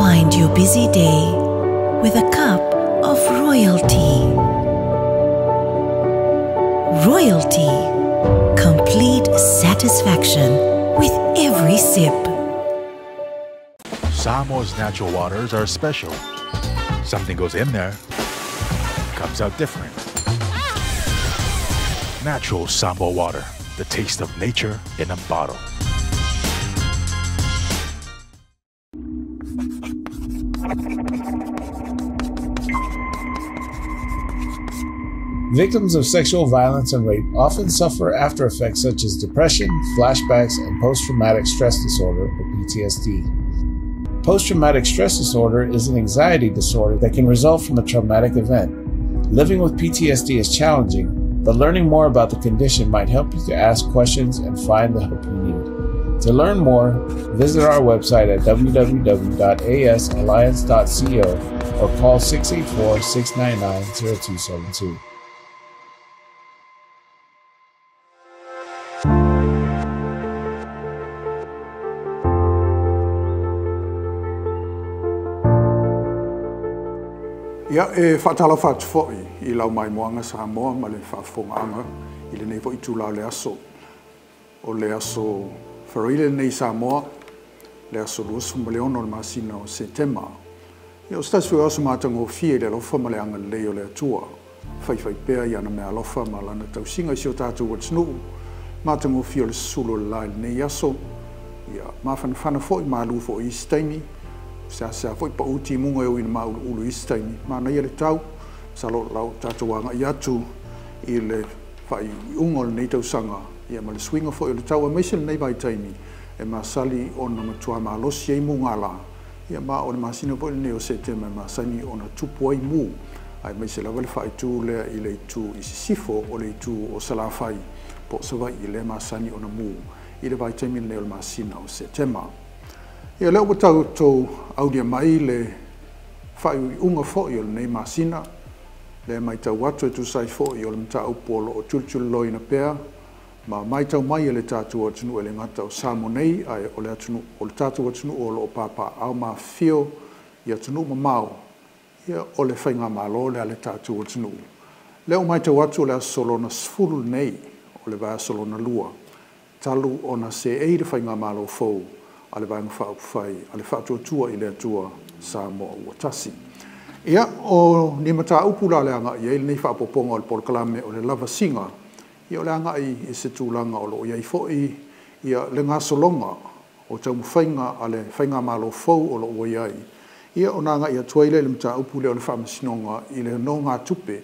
Unwind your busy day with a cup of royalty. Royalty. Complete satisfaction with every sip. Samoa's natural waters are special. Something goes in there, comes out different. Natural Samoa water, the taste of nature in a bottle. Victims of sexual violence and rape often suffer after effects such as depression, flashbacks, and post-traumatic stress disorder, or PTSD. Post-traumatic stress disorder is an anxiety disorder that can result from a traumatic event. Living with PTSD is challenging, but learning more about the condition might help you to ask questions and find the help you need. To learn more, visit our website at www.asalliance.co or call 684-699-0272. Ia, e faatalofa atu foi i lau maimoaga Samoa ma le faafofogaaga i lenei foi itulā o le aso. O le aso Faraile lenei i Samoa, le aso 26 o le masina o Setema. Ia, o se tasi foi o aso matagofie i le alofa ma le agalelei o le Atua, faifaipea i ana meaalofa ma lana tausiga i si o tatou atunuu, matagofie o le susulu o le la i lenei aso. Ia, mafanafana foi, malu foi i isi taimi, seasea foi pau timuga e ui ina mauluulu i isi taimi, manaia le tau, masalo o la ua tatou agai atu i le faaiuiuga o lenei tausaga, ia ma le suiga foi o le tau aemaise lenei vaitaimi e masali ona matua malosi ai mugala, ia ma o le masina foi lenei o Setema e masani ona tupu ai mu, aemaise lava le faaitu lea i le itu i sisifo o le itu o Salafai po o Savaii lea e masani ona mu i le vaitaimi lenei o le masina o Setema. Ia, lea ua tatou aulia mai le faaiuiuga foi o lenei masina, lea e matau atu e tusa ai foi o le mataupu o lo o tulituliloina pea ma matau mai e le tatou atunuu e le gata o Samoa nei, ae o le atunuu, o le tatou atunuu o lo o papaaao ma afifio i atunuu mamao, ia, o le faigamalo lea a le tatou atunuu. Lea ua matau atu o le aso lona 10 lenei o le vaiaso lona lua talu ona seei le faigamalo fou a le Vaega Faaupufai a le Faatuatua i le Atua Samoa ua Tasi. Ia, o ni mataupu la le agai i ai lenei faaopoopoga o le polokalame o le lavasiga, ia o le agai i se tulaga o lo o i ai foi ia le gasologa o taumafaiga a le faigamalo fou o lo o ua i ai, ia ona agai atu ai lea i le mataupu lea o le faamasinoga i le nogatupe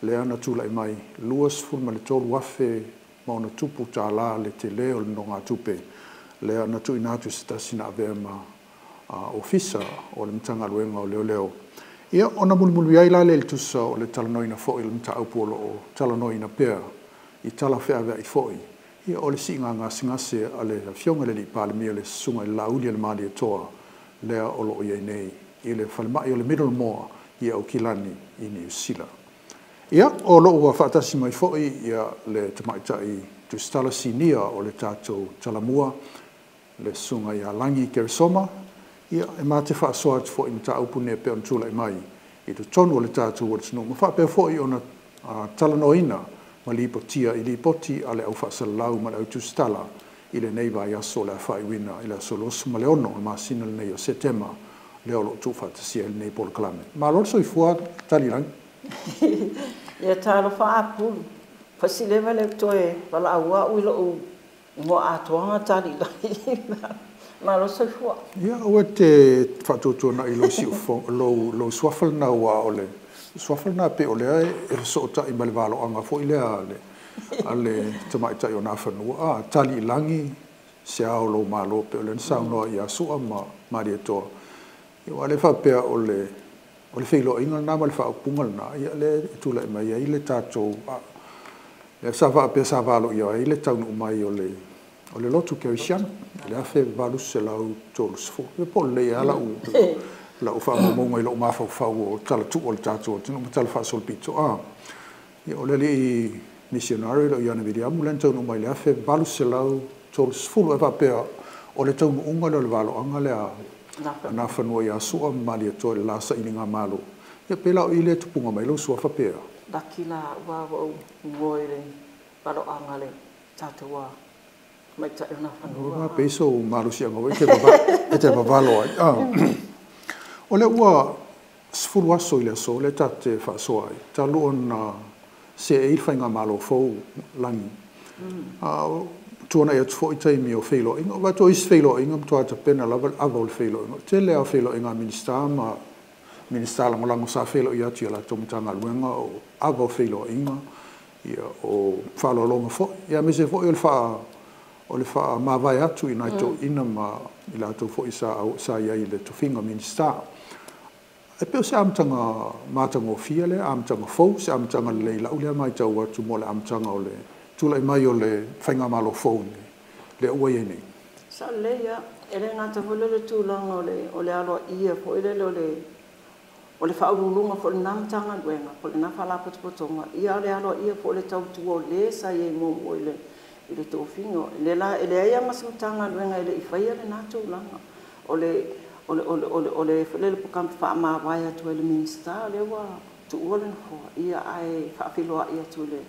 lea na tulai mai $23,000 ma ona tupu tālā le tele o le nogatupe lea na tuuina atu i se tasi na avea ma ofisa o le Matagaluega o Leoleo. Ia, ona mulimuli ai la lea i le tusa o le talanoaina foi o le mataupu o lo o talanoaina pea i tala feaveai foi, ia o le siiga gasegase a le Afioga i le Alii Palemia le Susuga i le Laauli a le Malietoa lea o lo o i ai nei i le falemai o le Middlemore i Aukilani i Niu Sila. Ia, o lo o ua faatasi mai foi ia le tamaitai tusitala sinia o le tatou Talamua, le Susuga ia Lagi Keresoma, ia, e ma te faasoa atu foi i mataupu nei e pei ona tulai mai i totonu o le tatou atunuu, ma faapea foi ona talanoaina ma lipotia i lipoti a le au faasalalau ma le au tusitala i lenei vaiaso o le a faaiuina i le aso 26 o le masina lenei o Setema lea o lo o tuufaatasia ai lenei polokalame. Malo le soifua Talilagi. Ia talofa Apulu, fasileva le toe valaau au i lou igoa atoaga Talilagi. Malo soifua. Ia, aua e te faatuatuanai i lou siufofoga, lou suafa lena, aua o le suafa lena pei o lea e fesootai ma le valoaga foi lea a le tamaitai o Nafanua, a tali i lagi se ao o lou Malo, pei o lea na saunoa ia Sua ma Malietoa. Ia, aua o lea e faapea o le feiloaiga lena ma le faaupuga lena, ia lea e tulai mai ai le tatou, lea sa faapea sa valoia ai le taunuu mai o le lotu kerisiano i le 1830. Ia po o lelei lava lau faamaumauga i lou mafaufau o talatuu o le tatou atunuu ma tala faasolopito. Ia, o le alii misionari o Ioane Viliamu lea na taunuu mai i le 1830, e faapea o le taunuuga lea o le valoaga lea A Nafanua ia Sua ma Malietoa i le la sailigamalo. Ia pe la o i lea e tupuga mai lou suafa pe a? Laki la ua ua ou igoa i le valoaga a le tatou a tamaitai o Nafanua. Ua pei sou malosiaga foi e te vavalo ai. O lea ua 10 aso i le aso lea tatou te faasoa ai, talu ona seei le faigamalo fou Lagi. Tuanai atu foi taimi o feiloaiga. O vaai isi feiloaiga matua tapena lava le ava o le feiloaiga. O le tele lava o feiloaiga a Minisita ma Minisita Lagolago sa feiloai atu i a latou Matagaluega o ava o feiloaiga, ia, o faaaloaloga foi, ia aemaise foi o le faamavae atu i nai toeaiina ma i latou foi sa i ai i le tofiga Minisita. E pei o se amataga matagofie lea, amataga fou, se amataga lelei i lau lea matau atu mo le amataga o le tulai mai o le faigamalo fou lea ua i ai nei. Sao lelei lava. E le gata foi lea o le tulaga o le aloaia foi lele o le faauluuluga foi o lena Matagaluega po o lena Faalapotopotoga, ia a o le aloaia foi o le tautua o le sa i ai muamua i le tofiga. O lea la e leai lava ma se Matagaluega e le i faia lena tulaga. O le foi lele faamavae atu ai i le Minisita o lea ua tuua le nofoa, ia ae faafeiloai atu i le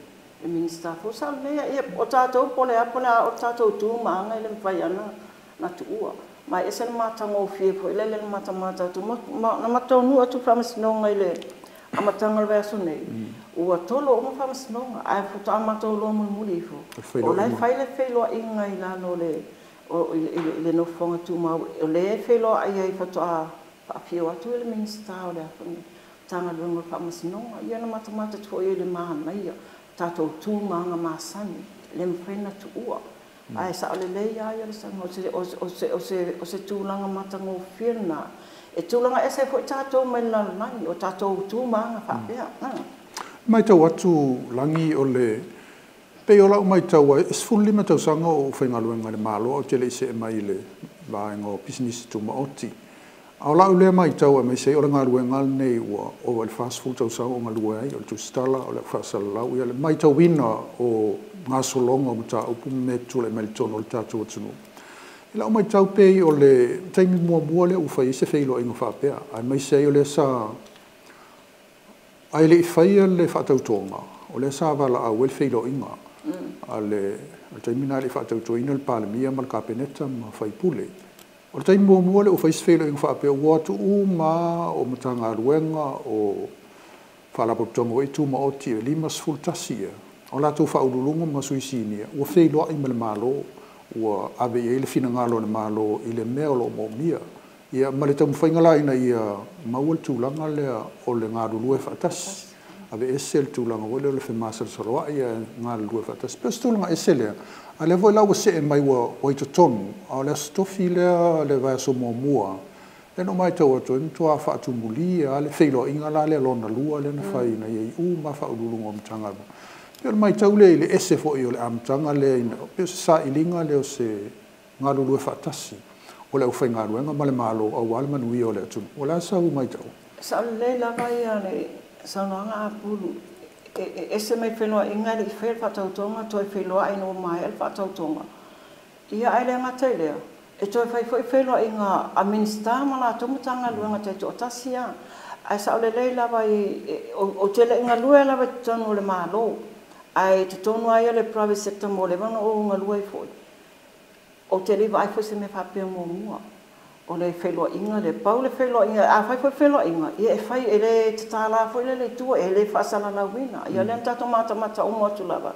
Minisita fou. Sao lelei lava, ia o tatou po o le a po o le a, o tatou tu ma aga e le mafai lava ona tuua. Ma e ese le matagofie foi lele i le matamata atu. Na matou taunuu atu i le Faamasinoga i le amataga o le vaiaso nei, ua tolo uma Faamasinoga, ae faatoa matou iloa mulimuli ifo, o la e fai le feiloaiga i lalo o i le nofoaga tumau, o lea e feiloai ai faatoa faafio atu le Minisita o le Matagaluega o le Faamasinoga. Ia na matamata atu foi i le manaia o tatou tu ma aga masani, e le mafai ona tuua. Ae sao lelei lava ia le saunoaga, o se tulaga matagofie lena. E tulaga ese foi tatou mai le lalolagi, o tatou tu ma aga faapea. Matau atu Lagi o le pei o lau matau e 15 tausaga o ou faigaluega i le Malo ae ou te le i see mai i le vaega o pisinisi tumaoti. A o lau lea matau aemaise ai o le galuega lenei ua ova i le 40 tausaga o galue ai, o le tusitala, o le au faasalalau, ia le matauina o gasologa o mataupu ma mea e tulai mai i totonu o le tatou atunuu. I lau matau pei o le taimi muamua lea ua fai ai se feiloaiga faapea, aemaise ai o lea sa ae le i faia le faatautoga, o lea sa valaau ai le feiloaiga a le taimi lena e le i faatautoina le Palemia ma le Kapeneta ma faipule. O le taimi muamua lea ua fai se feiloaiga faapea, ua o atu uma o Matagaluega o Faalapotopotoga foi tumaoti e 51 ia, o latou faauluuluga ma sui sinia ua feiloai ma le Malo, ua ave i ai le finagalo o le Malo i le mea o lo o moomia. Ia ma le taumafaiga la ina ia maua le tulaga lea o le galulue faatasi, aveese le tulaga foi lea o le femasalosaloai ae galulue faatasi. Pei o se tulaga ese lea, a o lea foi la ua see mai ua i totonu, a o le aso tofi lea le vaiaso muamua, lea na ou matau atu ai matua faatumulia lava le feiloaiga la lea lona lua lea na fai ina ia i uma faauluuluga o Matagaluega. Pei o le matau lea i le ese foi o le amataga lea, pei o se sailiga lea o se galulue faatasi o le aufaigaluega ma le Malo aua le manuia o le atunuu. O le a sau matau? Sao lelei lava ia le saunoaga a Pulu. E ese mai feiloaiga e le i faia le faatautoga, toe feiloai ina ua maea le faatautoga. Ia ae le gata i lea, e toe fai foi feiloaiga a Minisita ma latou Matagaluega taitoatasi lava. Ae sao lelei lava ou te le i galue lava i totonu o le Malo, ae totonu lava ia o le private sector mo leva ona ou galue ai foi. Ou te le i vaai foi se mea faapea muamua. O le feiloaiga lea, pau le feiloaiga, a fai foi feiloaiga, ia e fai, e le tatala foi lele i tua, e le faasalalauina. Ia lea na tatou matamata uma atu lava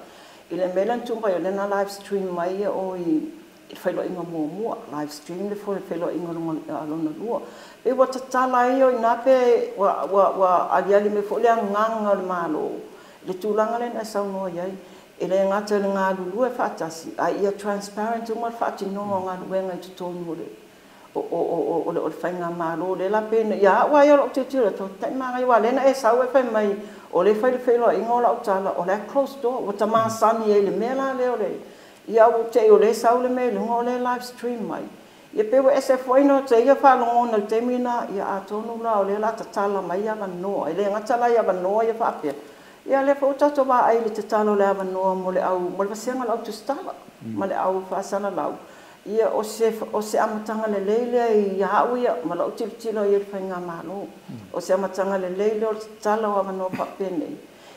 i le mea lea na tuu mai, o lea na live stream mai o i le feiloaiga muamua, live stream le feiloaiga lona lua. Pe ua tatala ai o ina pe ua aliali mai foi le agaga o le Malo i le tulaga lea na e saunoa i ai. E le gata i le galulue faatasi, ae ia transparent uma le faatinoga o galuega i totonu o le faigamalo. Lea la pe ia au lava ia o lou tilotilo atu, tai manaia, aua o lea na e sau e fai mai o lea e fai le feiloaiga, o lau tala, o la e close door, ua ta masani ai i le mea la lea o le, ia ua te i o lea e sau le mea i luga o lea e live stream mai. Ia pe ua ese foi no te ia faalogona i le taimi lena, ia atonu la o lea o le a tatala mai avanoa. E le gata la i avanoa ia faapea, ia lea foi ua tatou vaai i le tatala o le avanoa mo le au, mo le vasega o le au tusitala ma le au faasalalau. Ia o se amataga lelei lea ia a'u ia ma la'u tilotilo i le faigamalo. O se amataga lelei lea o le tatala o avanoa faapenei,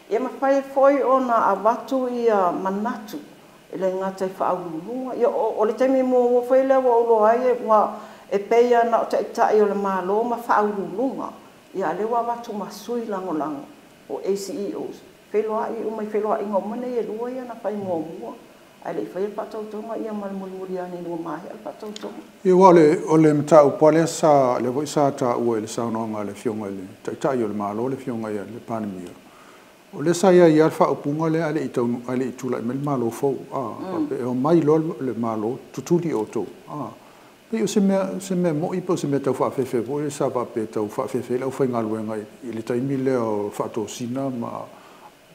ia mafai foi ona avatu ia manatu e le gata i faauluuluga. Ia o le taimi muamua foi lea ua ou iloa ai ua e pei lava na o Taitai o le Malo ma faauluuluga, ia a o lea ua avatu ma sui lagolago o ACEOs, feiloai uma i feiloaiga uma nei e lua ia na fai muamua ae le i faia le faatautoga, ia ma le mulimuli ane ina ua maea le faatautoga. Ia, aua o le mataupu lava lea sa, lea foi sa taua i le saunoaga a le Afioga i le Taitai o le Malo, le Afioga ia le Palemia, o lea sa i ai lava le faaupuga lea ae le i taunuu, ae le i tulai mai le Malo fou, faapea e omai loa le Malo tutuli outou. Pei o se mea moni po o se mea tau faafefe foi lea sa faapea e tau faafefe ai le aufaigaluega i le taimi lea o faatosina ma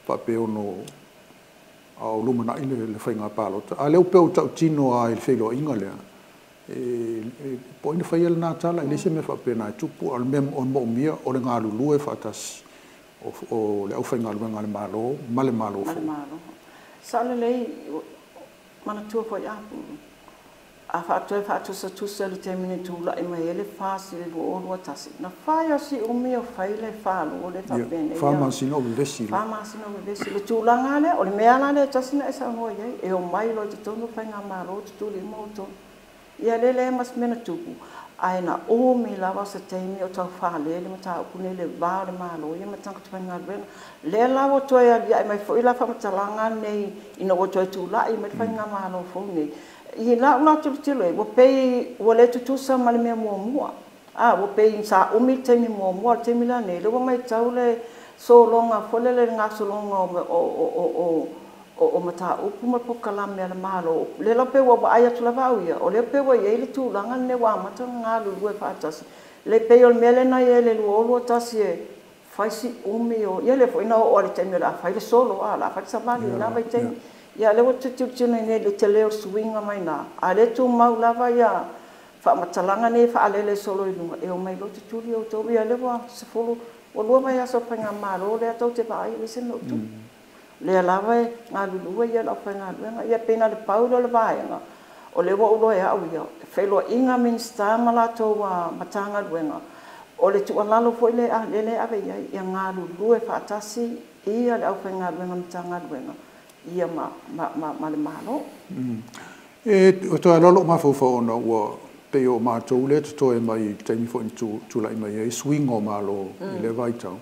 faapea ono a o lumanai le faiga palota. A o lea ua pei ua tautino lava i le feiloaiga lea, po o ai na faia lena tala, e leai se mea faapena e tupu, a o le mea moomia o le galulue faatasi o le aufaigaluega a le Malo ma le Malo fou. Sao lelei, manatua foi Apulu, a faatoe faatusatusa i le taimi na tulai mai ai le FAST i le 2021, na fai lava si umi o fai le falo lea faapenei. 4 masina o vevesi. 4 masina o vevesi. Le tulaga lea, o le mea la lea e tasi na e saunoa i ai, e omai loa i totonu o faigamalo tutuli uma outou. Ia lea leai ma se mea na tupu, ae na umi lava se taimi o taufale le mataupu nei le va o le Malo ia ma tagata faigaluega. Lea la ua toe aliae mai foi la faamatalaga nei ina ua toe tulai mai le faigamalo fou nei. I lau la tilotilo ua pei ua le tutusa ma le mea muamua. Ua pei sa umi le taimi muamua, o le taimi la nei, lea ua matau le sologa foi lele, le gasologa o mataupu ma polokalame a le Malo. Lea la pei ua vaai atu lava au ia, o lea pei ua i ai le tulaga lenei ua amata ona galulue faatasi. Le pei o le mea lea na i ai le 2021 e fai si umi o, ia lea foi na oo lava i le taimi o le a fai le solo, o le a fai le savali i lena vaitaimi. Ia o lea ua tilotilo nei i le tele o le suiga mai i ina, a o lea e tumau lava ia faamatalaga nei e faalele solo i luga, e omai loa tutuli outou. Ia lea ua 10, ua 2 vaiaso o le faigamalo lea tou te vaai e leai se mea o tupu. Lea lava e galulue le aufaigaluega. Ia pei na o le pau lea o le vaega, o lea ua ou iloa e au ia, feiloaiga Minisita ma latou Matagaluega, o le tuualalo foi lea e ave i ai, ia galulue faatasi ia le aufaigaluega Matagaluega ia ma le Malo. E toe alu lou mafaufau ona ua pei o matou lea totoe mai i le taimi foi na tulai mai ai suiga o Malo i lea vaitau.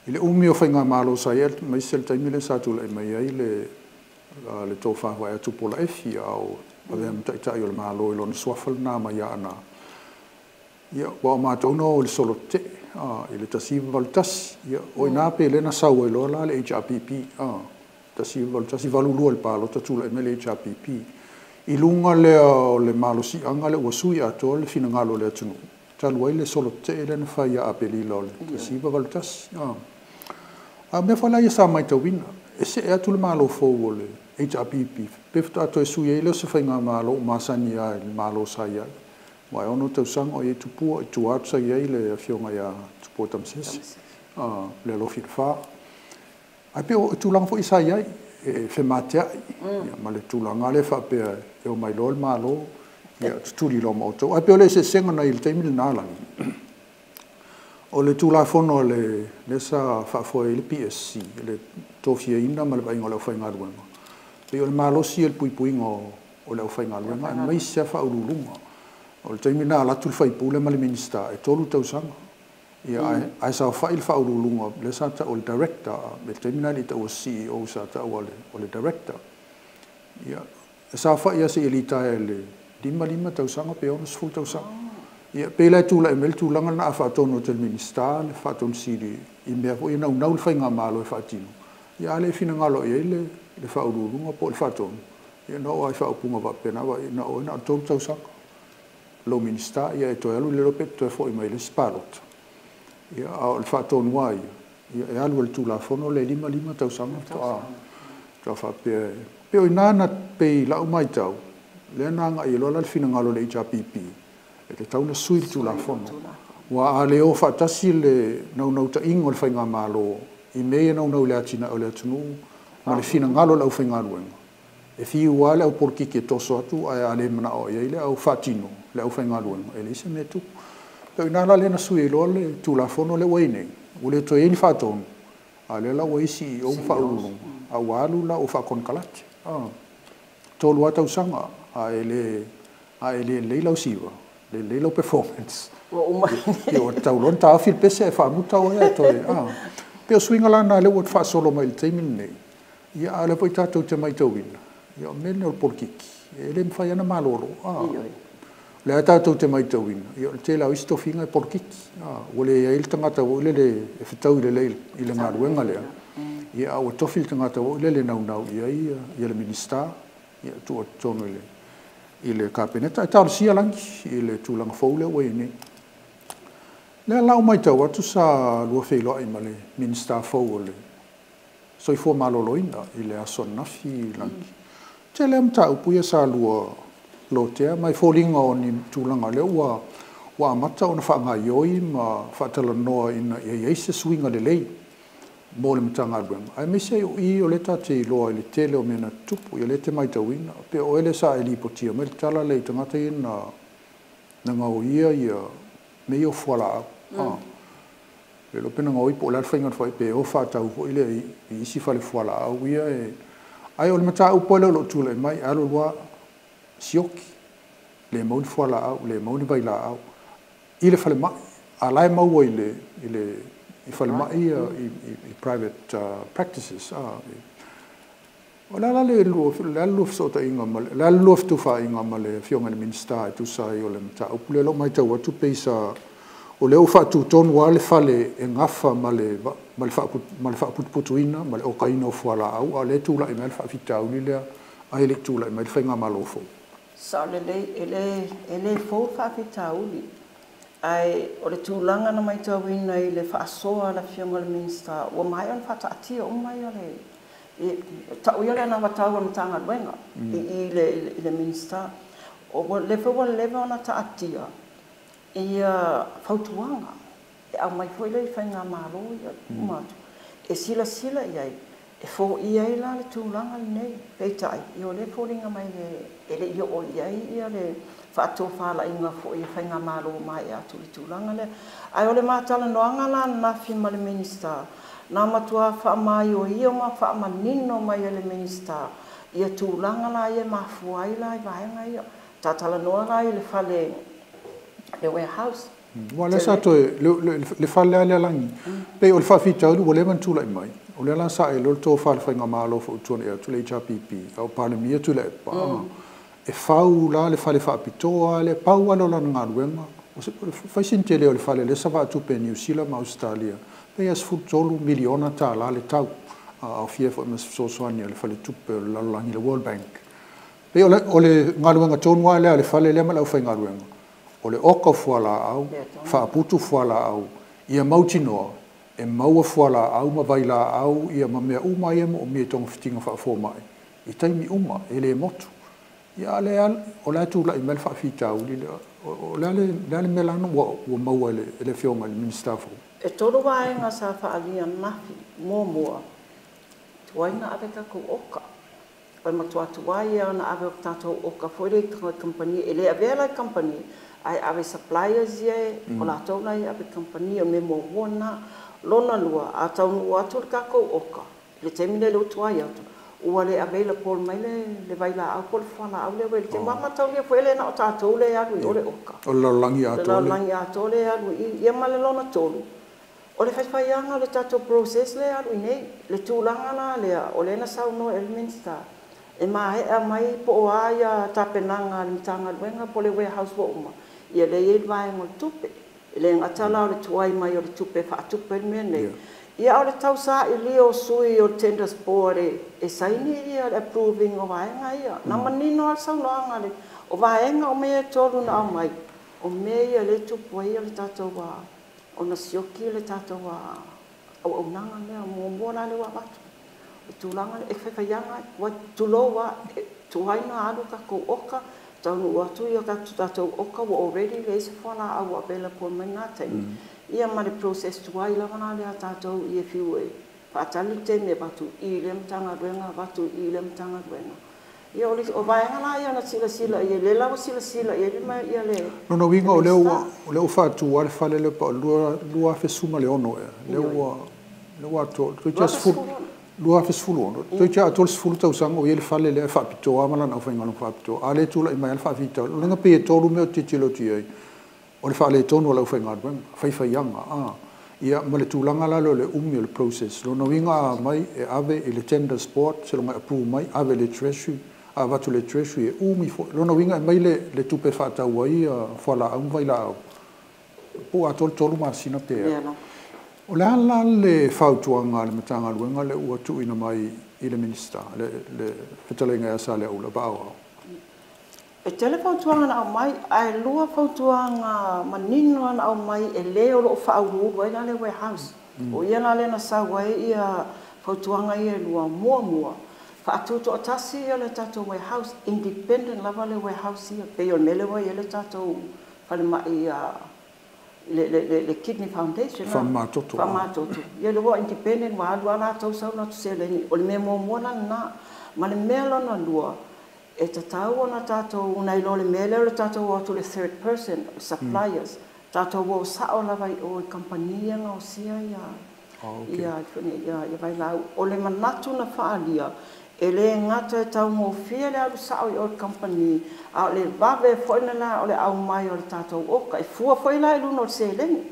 I le umi o faigamalo sa i ai, aemaise le taimi lea sa tulai mai ai le tofa foi a Tupuola Efi a o avea ma Taitai o le Malo i lona suafa lena mai Aana. Ia, ua o matou na o i le solo tetee i le 1981. Ia, o i ina pe lea na sau ai loa la le HRPP. 1981, 82 i le palota tulai mai le HRPP. I luga lea o le malosiaga lea ua sui atoa le finagalo o le atunuu, talu ai le solo tetee lea na fai ia Aperila o le 1981. A o mea foi la ia sa matauina, e see atu le Malo fou o le HRPP, pe faatoa toe sui ai lea o se faigamalo ua masani lava i le Malo sa i ai. Aua e 6 tausaga o i ai Tupua, i tua atu sa i ai le Afioga ia Tupua Tamasese, le alofi i le fa. Ae pei o tulaga foi sa i ai, e femateai ma le tulaga lea faapea e omai loa le Malo, ia tutuli loa ma outou. Ae pei o le eseesega na i le taimi lena lagi, o le Tulafono lea sa faafoe ai le PSC, le tofiaina ma le vaaiga o le aufaigaluega, pei o le malosi o le puipuiga o le aufaigaluega, aemaise lava faauluuluga. O le taimi lena alu atu le faipule ma le Minisita e 3 tausaga. Ia, ae saofai le faauluuluga lea sa tau o le director, i le taimi lena e le i taua CEO, sa tau o le director. Ia, e saofai lava seia litaea i le 55 tausaga pe 60 tausaga. Ia, pei la e tulai mai le tulaga lena a faatonu atu e le Minisita le faatonu sili i mea foi e naunau le faigamalo e faatino. Ia, a le finagalo i ai le faauluuluga po o le faatonu, ia na oo lava i faaupuga faapena, na o na o le 3 tausaga lou Minisita, ia e toe alu le iloa pe toe foi mai i le isi palota. Ia, a o le faatonu lava ia, e alu e le Tulafono le 55 tausaga faatoa faapea. Pei o i ina na pei lau matau, lea na agai ai loa la le finagalo o le HRPP, e tatau ona sui le Tulafono. Ua a le o faatasi le naunautaiga o le faigamalo i mea ia naunau i le atinae o le atunuu ma le finagalo o le aufaigaluega, E fiu lava le au polokiki e toso atu ae a le manao i ai le au faatino, le aufaigaluega, e leai se mea e tupu. Pei o i ina la lea na sui ai loa le Tulafono lea ua i ai nei, ua le toe i ai ni faatonu, a o lea la ua i ai CEO ma faauluuluga, a ua alu la ua faakonekarate. 3 lava tausaga, a e le a e le lelei lau siva, le lelei lau performance, Ua uma. Ia ua tatau loa ona taofi le pese ae faamuta oe ae toe, Pei o suiga la na lea ua faasolo mai i le taimi lenei, ia a o lea foi tatou te matauina, ia o mea nei o le polokiki, e le mafai lava ona malolo. Ioe. O lea tatou te matauina, ia o le tele lava o isi tofiga e polokiki. Ua leai le tagata foi lele e fetaui lelei i le galuega lea, ia a ua tofi le tagata foi lele e naunau i ai ia le Minisita, ia tuu atu totonu i le Kapeneta. Ae talosia lagi i le tulaga fou lea ua i ai nei. O lea la ua matau atu sa lua feiloai ma le Minisita fou o le Soifua Maloloina i le aso ananafi, Lagi. Tele lava mataupu ia sa lua lotea ma e foliga o ni tulaga lea ua amata ona faagaoioi ma faatalanoa ina ia i ai se suiga lelei mo le Matagaluega, aemaise ai o i o lea tatou te iloa i le tele o mea na tutupu. Ia lea e te matauina, pei o oe lea sa e lipotia mai le tala lea i tagata ia na gaoia ia mea ia o fualaau. Le iloa pe na gaoi po o le a le faiga na fai, pe o faatau foi lea i isi fale fualaau ia e. Ae o le mataupu lava lea o lo o tulai mai, e alu alu lava sioki, le maua ni fualaau, le maua ni vailaau i le falemai, a o la e maua i le i le i falemai ia i private practices. O le a la le lua fesootaiga ma le a le lua fetufaaiga ma le Afioga i le Minisita e tusa ai o le mataupu lea? O lou matau atu pei sa o lea ua faatutonu lava le fale e gafa ma le faaputuputuina ma le okaina o fualaau, a o lea e tulai mai le faafitauli lea ae le i tulai mai le faigamalo fou. Sao lelei, e le fou le faafitauli, ae o le tulaga na matauina i le faasoa a le Afioga i le Minisita, ua maea ona faataatia uma ia le tau ia le anavatau a le Matagaluega i le Minisita. O lea foi ua leva ona taatia ia fautuaga e aumai foi lea i faigamalo ia uma atu e silasila i ai e foia ai la le tulaga lenei. Peitai, ia o lea e foliga mai e le i oo i ai ia le faatofalaiga foi a faigamalo maea atu i le tulaga lea. Ae o le matalanoaga la ananafi ma le Minisita, na matua faamaioio ma faamanino mai e le Minisita ia tulaga la ia e mafua ai la i vaega ia. Tatalanoa la i le fale, le warehouse. Aua o lea sa toe, le fale lava lea Lagi, pei o le faafitauli ua leva ona tulai mai, o lea la sa ae loa le tofa i le faigamalo foi ua tuanai atu le HRPP, a o Palemia Tuilaepa, e fau la le fale faapitoa lava lea, pau lava lea o lana galuega, fai sina tele o le fale lea sa faatupe e Niu Sila ma Ausetalia, pei lava $13 miliona le tau, a aofia foi ma se fesoasoani a le faletupe o le lalolagi, le World Bank. Pei o le galuega tonu lava lea a le fale lea ma le aufaigaluega, o le oka o fualaau, faaputu fualaau, ia mautinoa e maua fualaau ma vailaau ia ma mea uma ia e moomia i togafitiga faafomai i taimi uma, e le motu. Ia a o lea o le a tulai mai le faafitauli lea. O le a le mea la ua maua e le Afioga i le Minisita fou? E 3 vaega sa faaalia ananafi. Muamua, tuai na ave tatou oka. O le matua tuai ia ona ave o tatou oka foi lea i kamupani. E le avea la i kamupani, ae ave suppliers ia o latou la ia ave kamupani. O le mea muamua lena. Lona lua, a taunuu atu le tatou oka, le taimi lea ua tuai atu, ua le available mai le vailaau po o le fualaau lea ua i le taimi. Ua mataulia foi le na o tatou le alu i o le oka. O le lalolagi atoa. Le lalolagi atoa le alu i. Ia ma le lona 3, o le faifaiaga o le tatou process le alu i nei. Le tulaga la lea, o lea na saunoa e le Minisita, e maea mai po o a ia tapenaga a le Matagaluega po o le warehouse ua uma, ia lea i ai le vaega o le tupe. E le gata la o le tuai mai o le tupe faatupe le mea nei. Ia o le tausailia o sui o le Tenders Board e saini ia le approving o vaega ia. Na manino lava le saunoaga o vaega o mea e 3 na aumai, o mea ia lea e tupu ai le tatou ona sioki le tatou auaunaga lea muamua la lea ua avatu. O tulaga e faifaiaga ua tulou lava, tuai na alu tatou oka, taunuu atu ia tatou oka ua already leai se fualaau ua available mai na taimi. Ia ma le process tuai lava la lea tatou ia fiu e faatali le taimi e avatu i lea Matagaluega, avatu i lea Matagaluega. Ia o le o vaega la ia na silasila i ai, lea la ua silasila i ai le ma ia le Lona uiga o lea ua o lea ua faatu lava le fale lea po o 2016 ea. Lea ua lea ua atoa toeitiiti 10 2016, toeitiiti atoa le 10 tausaga o i ai le fale lea e faapitoa ma lana aufaigaluega faapitoa. A lea e tulai mai lava le faafitauli. O lona pei e tolu mea ou te tilotilo atu i ai. O le faaletonu o le aufaigaluega, faifaiaga, a ia ma le tulaga la lea o le umi o le process. Lona uiga a aumai e ave i le Tenders Board seiloga e approve mai, ave i le Treasury, a avatu i le Treasury e umi foi. Lona uiga e aumai le le tupe e faatau ai fualaau ma vailaau po ua atoa le 3 masina pe a. O le a la le fautuaga a le Matagaluega lea ua tuuina mai i le Minisita, le le fetalaiga ia Saleaula Vaaoao? E tele fautuaga na aumai, ae lua fautuaga manino lava na aumai e le o lo o faauluulu ai la le warehouse. O ia la lea na sau ai ia fautuaga ia e lua. Muamua, faatutoatasi ia le tatou warehouse, independent lava le warehouse ia, pei o le mea lea ua i ai le tatou falemai le Kidney Foundation. Faamamatoto. Faamamatoto. Ia lea ua independent, ua alu lava latou sau latou seleni. O le mea muamua la lena. Ma le mea lona lua, e tatau ona tatou nai lo le mea lea o le tatou o atu i le third person, suppliers, tatou o sao lava i o i kamupani ia e gaosia ia vailaau. O le manatu na faaalia, e le gata e taugofie le alu sao i o i le kamupani, a o le vave foi lena o le aumai o le tatou oka. E fua foi la i luga o le seleni.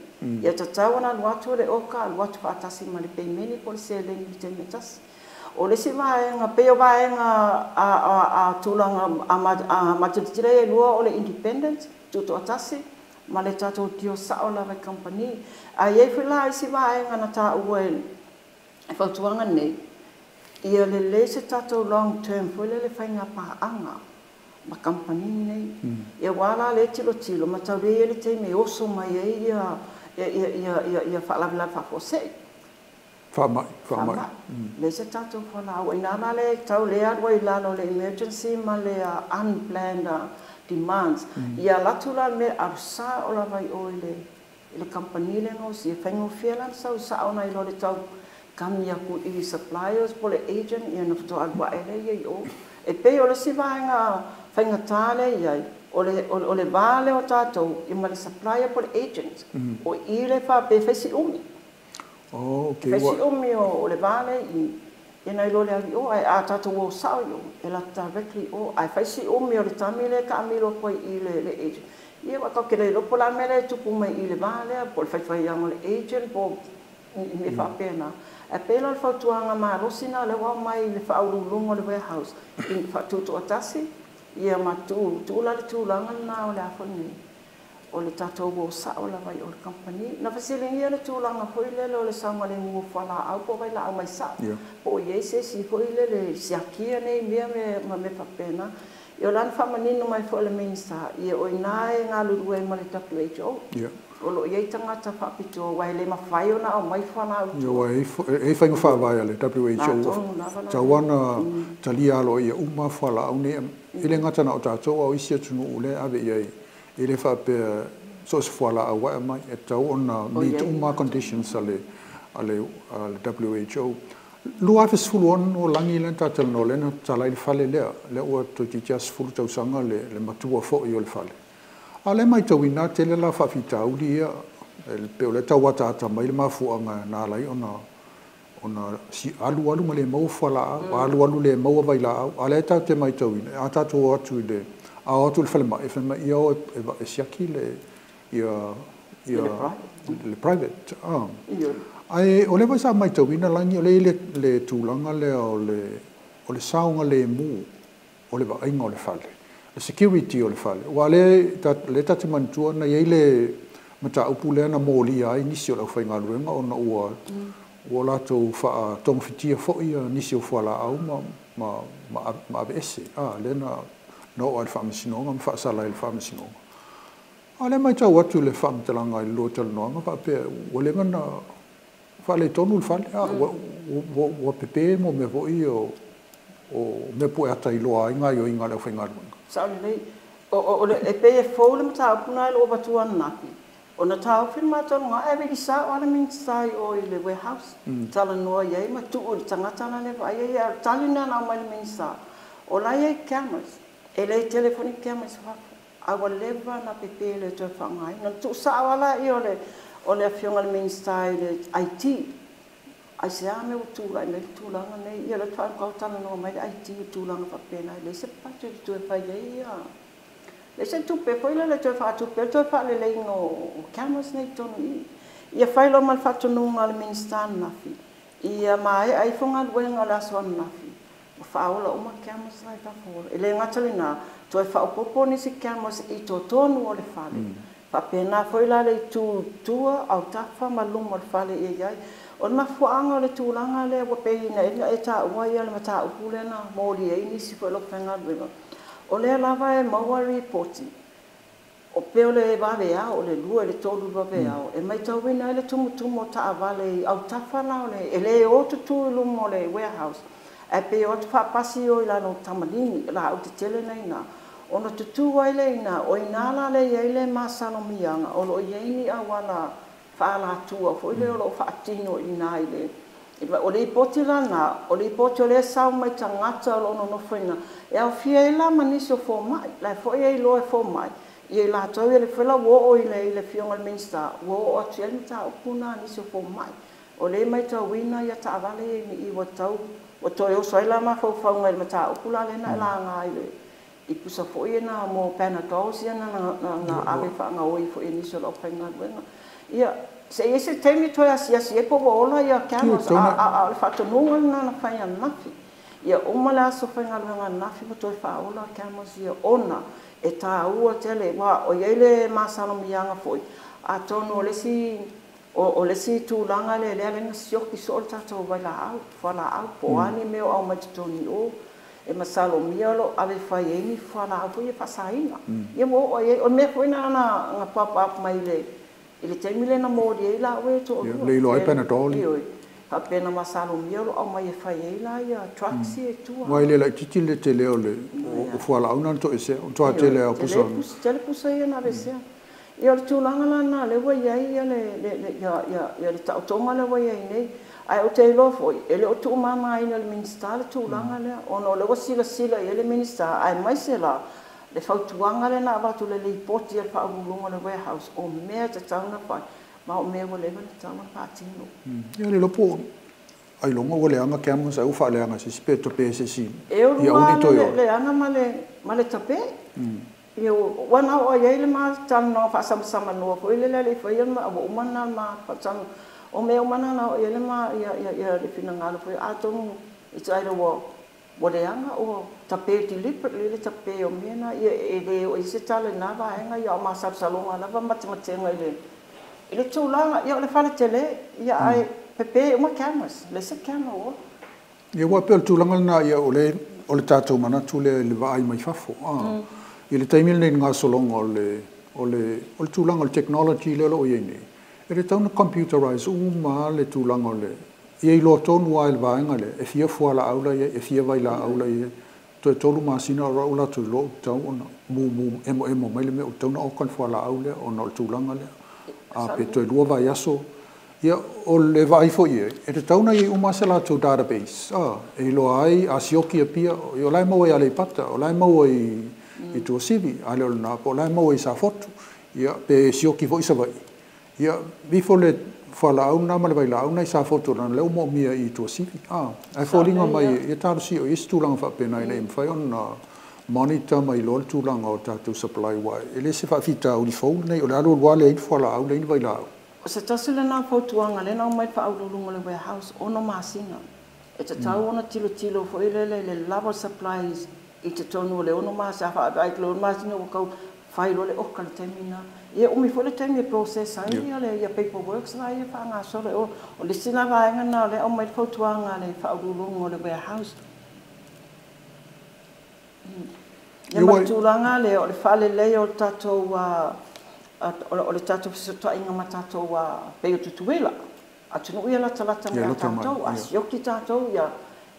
Ia tatau ona alu atu le oka, alu atu faatasi ma le pemeni po o le seleni i le taimi e tasi. O le isi vaega, pei o vaega a tulaga a matilotila ia e lua o le independent, tutoatasi, ma le tatou deal sao lava i kamupani. Ae i ai foi la isi vaega na taua e fautuaga nei, ia lelei se tatou long term foi lele faiga paaga ma kamupani nei. Ia aua la lea e tilotilo, mataulia e i ai le taimi e oso mai ai ia faalavelave faafuasei. Faamai, faamai. Leai se tatou fualaau. O i ina la lea e tau lea alu ai i lalo o le emergency ma le unplanned demands. Ia alu atu la le mea, alu sao lava i o i le kamupani lea e gaosia, e faigofie la ona sau sao nai lo le tau kami aku i suppliers po o le agent, ia ona faatoa alu ae lea i o. E pei o le isi vaega faigata lea e i ai, o le va lea o tatou ma le supplier po o le agent. O i lea e faapea e fai si umi. Oh, okay. E fai si umi o le va lea i i, ia nai lo le alu i o, ae a tatou o sao i o, e alu atu directly i o, ae fai si umi o le tami lea e taamilo atu ai i le agent. Ia aua tatou te le iloa po o le a le mea lea e tupu mai i le va lea, po o le faifaiaga o le agent po o ni mea faapena. Ae pei la o le fautuaga malosi lena o lea ua aumai i le faauluuluga o le warehouse, i faatutoatasi, ia ma tuu tuu la le tulaga lena o le a foi nei, o le tatou o sao lava i o i le kamupani. Na fesiligia le tulaga foi lele o le saogalemu o fualaau po o vailaau mai sao, po o i ai se isi foi lele e siakia nei mea ma mea faapena. Ia o la na faamanino mai foi e le Minisita, ia o i ina e galulue ai ma le WHO. O lo o i ai tagata faapitoa aua e le mafai ona aumai fualaau i tua. Aua e i ai faiga faavae a le WHO e tatau ona talia aloaia uma fualaau nei, e le gata na o tatou a o isi atunuu lea e ave i ai. E le faapea so o se fualaau lava e aumai, e tatau ona meet uma conditions a le WHO. 2016 lagi lea na ta talanoa lea na tatala ai le fale lea, lea ua toeitiiti lava 10 tausaga le matua foi o le fale. A o lea e matauina tele la faafitauli ia, e pei o lea e tau ataata mai le mafuaaga na ala ai ona ona alu alu ma le maua fualaau, alu alu le maua vailaau. A o lea tatou te matauina, a tatou o atu i le, a o atu i le falemai, e fai mai, ia o e siaki le, ia, ia, le private. Ae o lea foi sa matauina Lagi, o lea e i ai le tulaga lea o le, o le saogalemu o le vaaiga o le fale, le security o le fale. Aua o lea, lea ta te manatua na i ai le mataupu lea na molia ai nisi o le aufaigaluega ona ua ua latou faatogafitia foi nisi o fualaau ma ma ma aveese, a, lea na na oo lava i le Faamasinoga ma faasala ai i le Faamasinoga. A o lea e matau atu i le faamatalaga i le lua talanoaga faapea ua leva ona faaletonu le fale, a ua pepe mo mea foi ia o mea pueata i iloa ai gaoioiga a le aufaigaluega. Sao lelei. E pei e fou le mataupu lena i lou avatua ananafi, ona taofi le matou luga ae vilisa o lava le Minisita i o i le warehouse, talanoa i ai ma tuu i le tagata la le vaaia ia. A o le tali lena na aumai e le Minisita, O la e i ai cameras, e le tele foi ni cameras i fafo, ae ua leva ona pepe e le toe faaaogaina. Na tuusao lava lea o le o le Afioga i le Minisita i le IT, aisea mea ua tulai mai ai le tulaga lenei? Ia o lea faatoa talanoa mai le IT i tulaga faapena, e leai se budget e toe fai ai ia, leai se tupe foi lele e toe faatupe ai le toe faaleleiga o cameras nei i totonu i i. Ia fai loa ma le faatonuga a le Minisita ananafi, ia maea ifo galuega o le aso ananafi, ua faaola uma cameras la i fafo. E le gata i lena, toe faaopoopo nisi cameras i totonu o le fale. Faapena foi la le itu i tua, autafa ma luma o le fale ia i ai. O le mafuaaga o le tulaga lea ua pei ona e taua le mataupu lea na moli ai nisi foi o le aufaigaluega, o lea lava e maua lipoti, o pei o le vaveao, o le 2 i le 3 i le vaveao, e matauina ai le tumutumu o taavale i autafa la o le, e le o tutu i luma o le warehouse, ae pei e o atu faapasi o i lalo o tamaligi, laau tetele na e i ina, ona tutu ai lea i ina. O i ina la lea e i ai le masalomiaga o lo o i ai ni auala faaalatua foi lea o lo o faatino i ina i le. O lipoti la na, o lipoti o lea e sau mai tagata o lo o nonofo i ina, e aofia ai la ma nisi o fomai, la e foi e iloa e fomai i latou ia, lea foi la ua oo i le Afioga i le Minisita, ua oo atu i ai le mataupu lena a nisi o fomai, o lea e matauina taavale ia i i ua tau ua toe oso ai la mafaufauga i le mataupu la lea na e laga i le i pusa foi ia na mo Panadols ia na ave faagaoi foi e nisi o le aufaigaluega. Ia, se i i ai se taimi toe asiasi ai po ua ola ia cameras, a o le faatonuga lena na fai ananafi. Ia uma le aso faigaluega ananafi ua toe faaola cameras ia, ona e taua tele, aua o i ai le masalomiaga foi, atonu o le isi o le isi tulaga lea lea na sioki soo le tatou vailaau, fualaau, po o a ni mea o aumai totonu i o, e masalomia o lo o ave fai ai ni fualaau foi ia faasaina. Ia ua oo i ai, o le mea foi lena na pop up mai i le taimi lea na moli ai laua e toalua. Le iloa ai Panadol. Ioe, faapea na masalomia o lo o aumai e fai ai la ia drugs ia i tua. Aua e le laitiiti le tele o le o fualaau na na toesea, o matua tele lava o pusa. Tele pusa ia na aveesea. Ia o le tulaga la lena lea ua i ai le taotoga lea ua i ai nei. Ae ou te iloa foi, e le o tuumamaina e le Minisita le tulaga lea, ona o lea ua silasila i ai le Minisita, aemaise la le fautuaga lea na avatu i le lipoti a le Faauluuluga o le Warehouse, o mea e tatau ona fai, ma o mea ua leva ona tatau ona faatino. Ia le iloa po o ailoga ua leaga cameras ae ua faaleaga e se isi pe tape e se isi E ulu ia aua ne i lava toe le ola. leaga ma le tape. Ia ua na oo i ai le ma talanoaga faasamasamanoa foi lele a le i faia le ma ua uma lena ma faatano o mea uma na na oo i ai le ma ia ia le finagalo foi atonu it's either ua ua leaga ua tape deliberately le tape o mea na ia e le oo i ai se tala i lena vaega ia a o masalosaloga lava matematega i le i le tulaga ia o le fale tele ia ae pepe uma cameras leai se camera ua ola. Ia aua e pei o le tulaga lena ia o le o le tatou manatu lea i le vaai mai fafo a. I le taimi lenei i le gasologa o le o le o le tulaga o le technology lea o lo o i ai nei, e le tatau ona computerize uma lava le tulaga o le ia iloa tonu lava e le vaega lea e fia fualaau la e i ai, e fia vailaau la e i ai. Toe 3 masina o au latou iloa ua tatau ona mumu emoemo mai le mea ua tatau ona oka le fualaau lea ona o le tulaga lea. A pe toe 2 vaiaso Ia, o le vaai foi i ai, e tatau ona i ai uma lava se latou database e iloa ai a sioki Apia, o la e maua i Aleipata, o la e maua i Tuasivi, a le o lena, po o la e maua i Safotu, ia, pe sioki foi Savaii. Ia, aveifo le fualaau lena ma le vailaau lena i Safotu leaga o lea ua moomia i Tuasivi. Ae foliga mai, ia talosia o i ai se tulaga faapena ina ia mafai ona monitor ma iloa le tulaga o tatou supply aua e le se faafitauli fou lenei, o le alu alu lava leai ni fualaau, leai ni vailaau. O se tasi lena o fautuaga lea na aumai i le Faauluuluga o le Warehouse, 6 masina. E tatau ona tilotilo foi lele i le lava o supplies i totonu o le 6 masina. A faavaai i le 6 masina ua tau fai loa le oka i le taimi lena. Ia e umi foi le taimi e process ai ia paperworks la ia faagasolo. O le isi la vaega lena o lea e aumai le fautuaga a le Faauluuluga o le Warehouse. Ia ma le tulaga lea o le faaleleia o le tatou o le tatou fesootaiga ma tatou pei o Tutuila, atunuu ia latalata mai ia tatou, a sioki tatou ia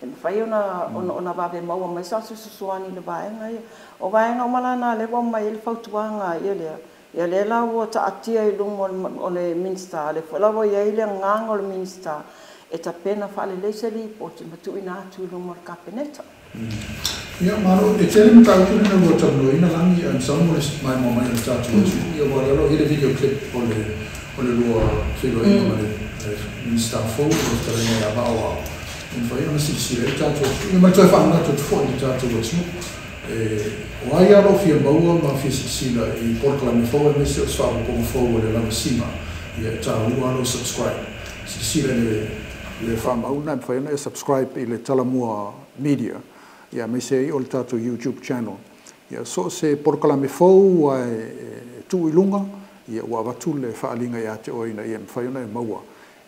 e mafai ona vave maua mai se fesoasoani i le vaega ia. O vaega uma la na o lea ua aumai ai le fautuaga ia lea, ia lea la ua taatia i luma o le Minisita, lea foi la ua i ai le agaga o le Minisita e tapena faalelei se lipoti ma tuuina atu i luma o le Kapeneta. Ia, malo, e tele mataupu na lua talanoaina Lagi, ae masalo mo le maimoa mai o le tatou atunuu. Ia, aua o lea o lo o i ai le video clip o le o le lua feiloaiga ma le Minisita fou, le fetalaiga ia Vaa o Ao, e mafai ona silasila ai le tatou atunuu. Ia ma le toe faamanatu atu foi i le tatou atunuu, e, o ai lava o lo o fia maua ma fia silasila i polokalame fou aemaise o se faaopoopoga fou o le lavasiga, ia e taua lava lou subscribe. Silasila i le le faamau lena e mafai ona e subscribe i le Talamua Media, ia aemaise ai o le tatou YouTube channel. Ia so o se polokalame fou ua e tuu i luga, ia ua avatu le faaaliga ia te oe ina ia mafai ona e maua.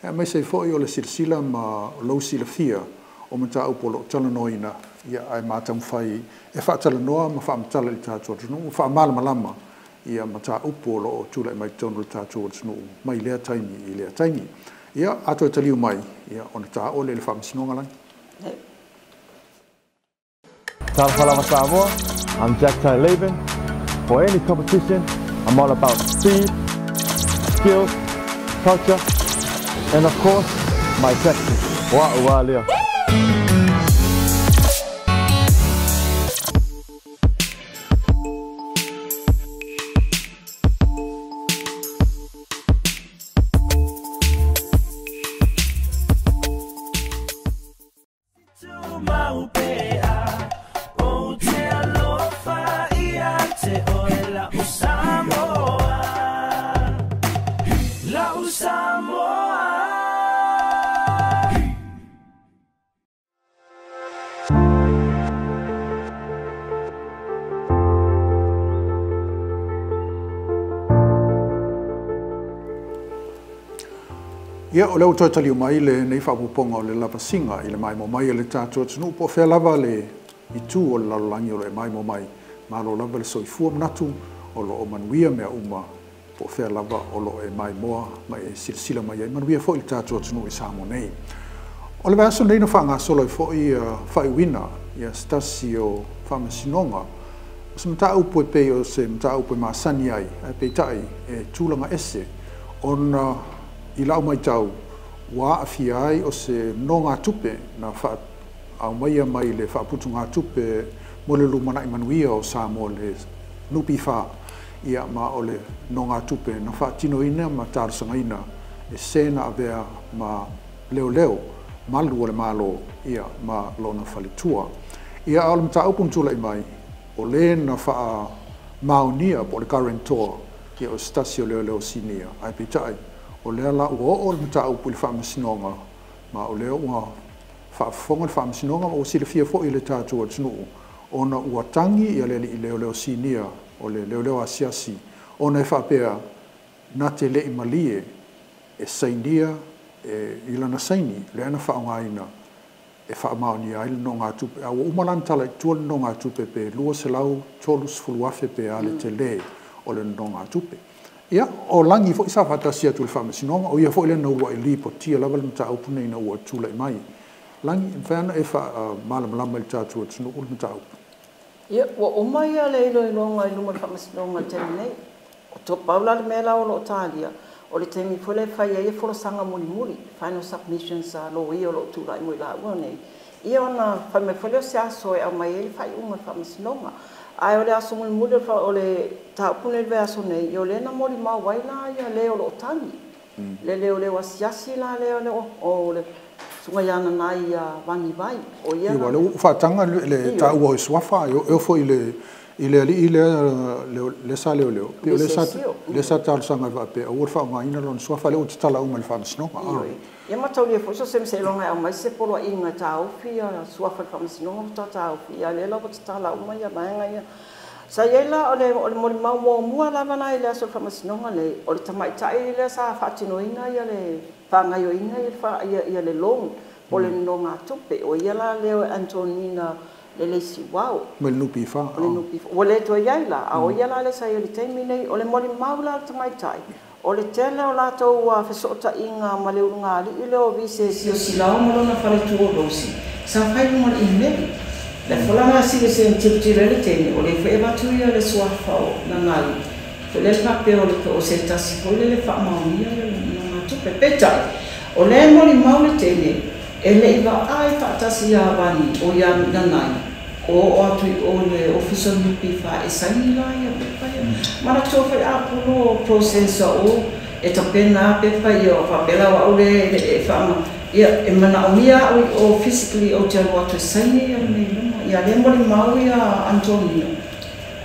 Aemaise ai foi o le silasila ma lou silafia o mataupu o lo o talanoaina, ia ae ma taumafai e faatalanoa ma faamatala i le tatou atunuu ma faamalamalama ia mataupu o lo o tulai mai totonu o le tatou atunuu mai lea taimi i lea taimi. Ia, a toe taliu mai, ia ona ta oo lea i le Faamasinoga Lagi. Talofa lava Samoa, I'm Jack Tai Laban. For any competition, I'm all about speed, skills, culture, and of course, my tactics. Wa ua lea. Ia, o lea ua toe taliu mai lenei faaopoopoga o le lavasiga i le maimoa mai a le tatou atunuu, po o fea lava le itu o le lalolagi o lo o e maimoa mai. Malo lava le soifua manatu o lo o manuia mea uma, po o fea lava o lo o e maimoa ma e silasila mai ai. Manuia foi le tatou atunuu i Samoa nei. O le vaiaso lenei na faagasolo ai foi faaiuina ia se tasi o faamasinoga o se mataupu e pei o se mataupu e masani ai, ae peitai e tulaga ese ona i lau matau ua aafia ai o se nogatupe na aumaia mai le faaputugatupe mo le lumanai manuia o Samoa, le NPF, ia ma o le nogatupe na faatinoina ma talosagaina e se na avea ma leoleo malu o le Malo, ia ma lona faletua. Ia, a o le mataupu na tulai mai, o le na faamaonia po o le guarantor, ia o se tasi o leoleo sinia, ae peitai o lea la ua oo le mataupu i le faamasinoga, ma o lea ua faafofoga le faamasinoga ma ua silafia foi e le tatou atunuu ona ua tagi ia le alii leoleo sinia o le leoleo asiasi ona e faapea na te le i malie e sainia e i lana saini lea na faaaogaina e faamaonia ai le nogatupe, a ua uma la ona tala i tua le nogatupe pe $230,000 pe a le tele o le nogatupe. Ia, o Lagi foi sa faatasi atu i le faamasinoga, o ia foi lea na uluai lipotia lava le mataupu nei ina ua tulai mai. Lagi, e mafai ona e faamalamalama i le tatou atunuu le mataupu? Ia, ua uma ia le iloiloga i luma o le faamasinoga i le taimi nei. O to pau la le mea la o lo o talia, o le taimi foi lea e fai ai folasaga mulimuli, final submissions a loia o lo o tulai mo i laua nei. Ia ona fai mai foi lea o se aso e aumai ai le faaiuga o le faamasinoga. Ae o le aso mulimuli o le mataupu nei i le vaiaso nei, ia o lea na molimau ai la ia le o lo o tagi. Le leoleo asiasi la lea o le susuga ia Nanai ia Vagivai. O ia la. Ia, ua faataga le taua o suafa, e oo foi i le alii lea lea sa leoleo, pei o lea sa talosaga ai faapea, aua le faaaogaina lona suafa, lea ua tatala uma i le faamasinoga. Ia ma taulia foi so se seiloga e aumai se poloaiga e taofi ia suafa i le faamasinoga faatoa taofi. Ia lea la ua tatala uma ia vaega ia. Sa i ai la o le molimau muamua lava la i le aso o le faamasinoga nei, o le tamaitai lea sa faatinoina ia le faagaoioiga ia le loan po o le nonogatupe. O ia la lea o Antonina Leleisiuao. Mai le NPF. O le NPF. Ua le toe i ai la, a o ia la lea sa i ai i le taimi nei. O le molimau la a le tamaitai, o le tele o latou fesootaiga ma le ulugalii lea o Vise Siosilau ma lona faletua o Rosie, sa fai i luga o le imeli. Le folauga sili se na tilotilo ai le teine, o lea foi e avatu ia le suafa o Nanai, foi lea le faapea o le o se tasi foi lele faamaonia ia le nogatupe. Peitai, o lea e molimau le teine, e le i vaai faatasi ia Vani o ia Nanai. O oo atu i o le Ofisa o le NPF e saini la ia pepa ia. Manatua foi Apulu o process o e tapena pepa ia o faapea la o au le e faama ia e manaomia au i o physically ou te alu atu e saini ia le mea i luma. Ia lea molimau ia Antonino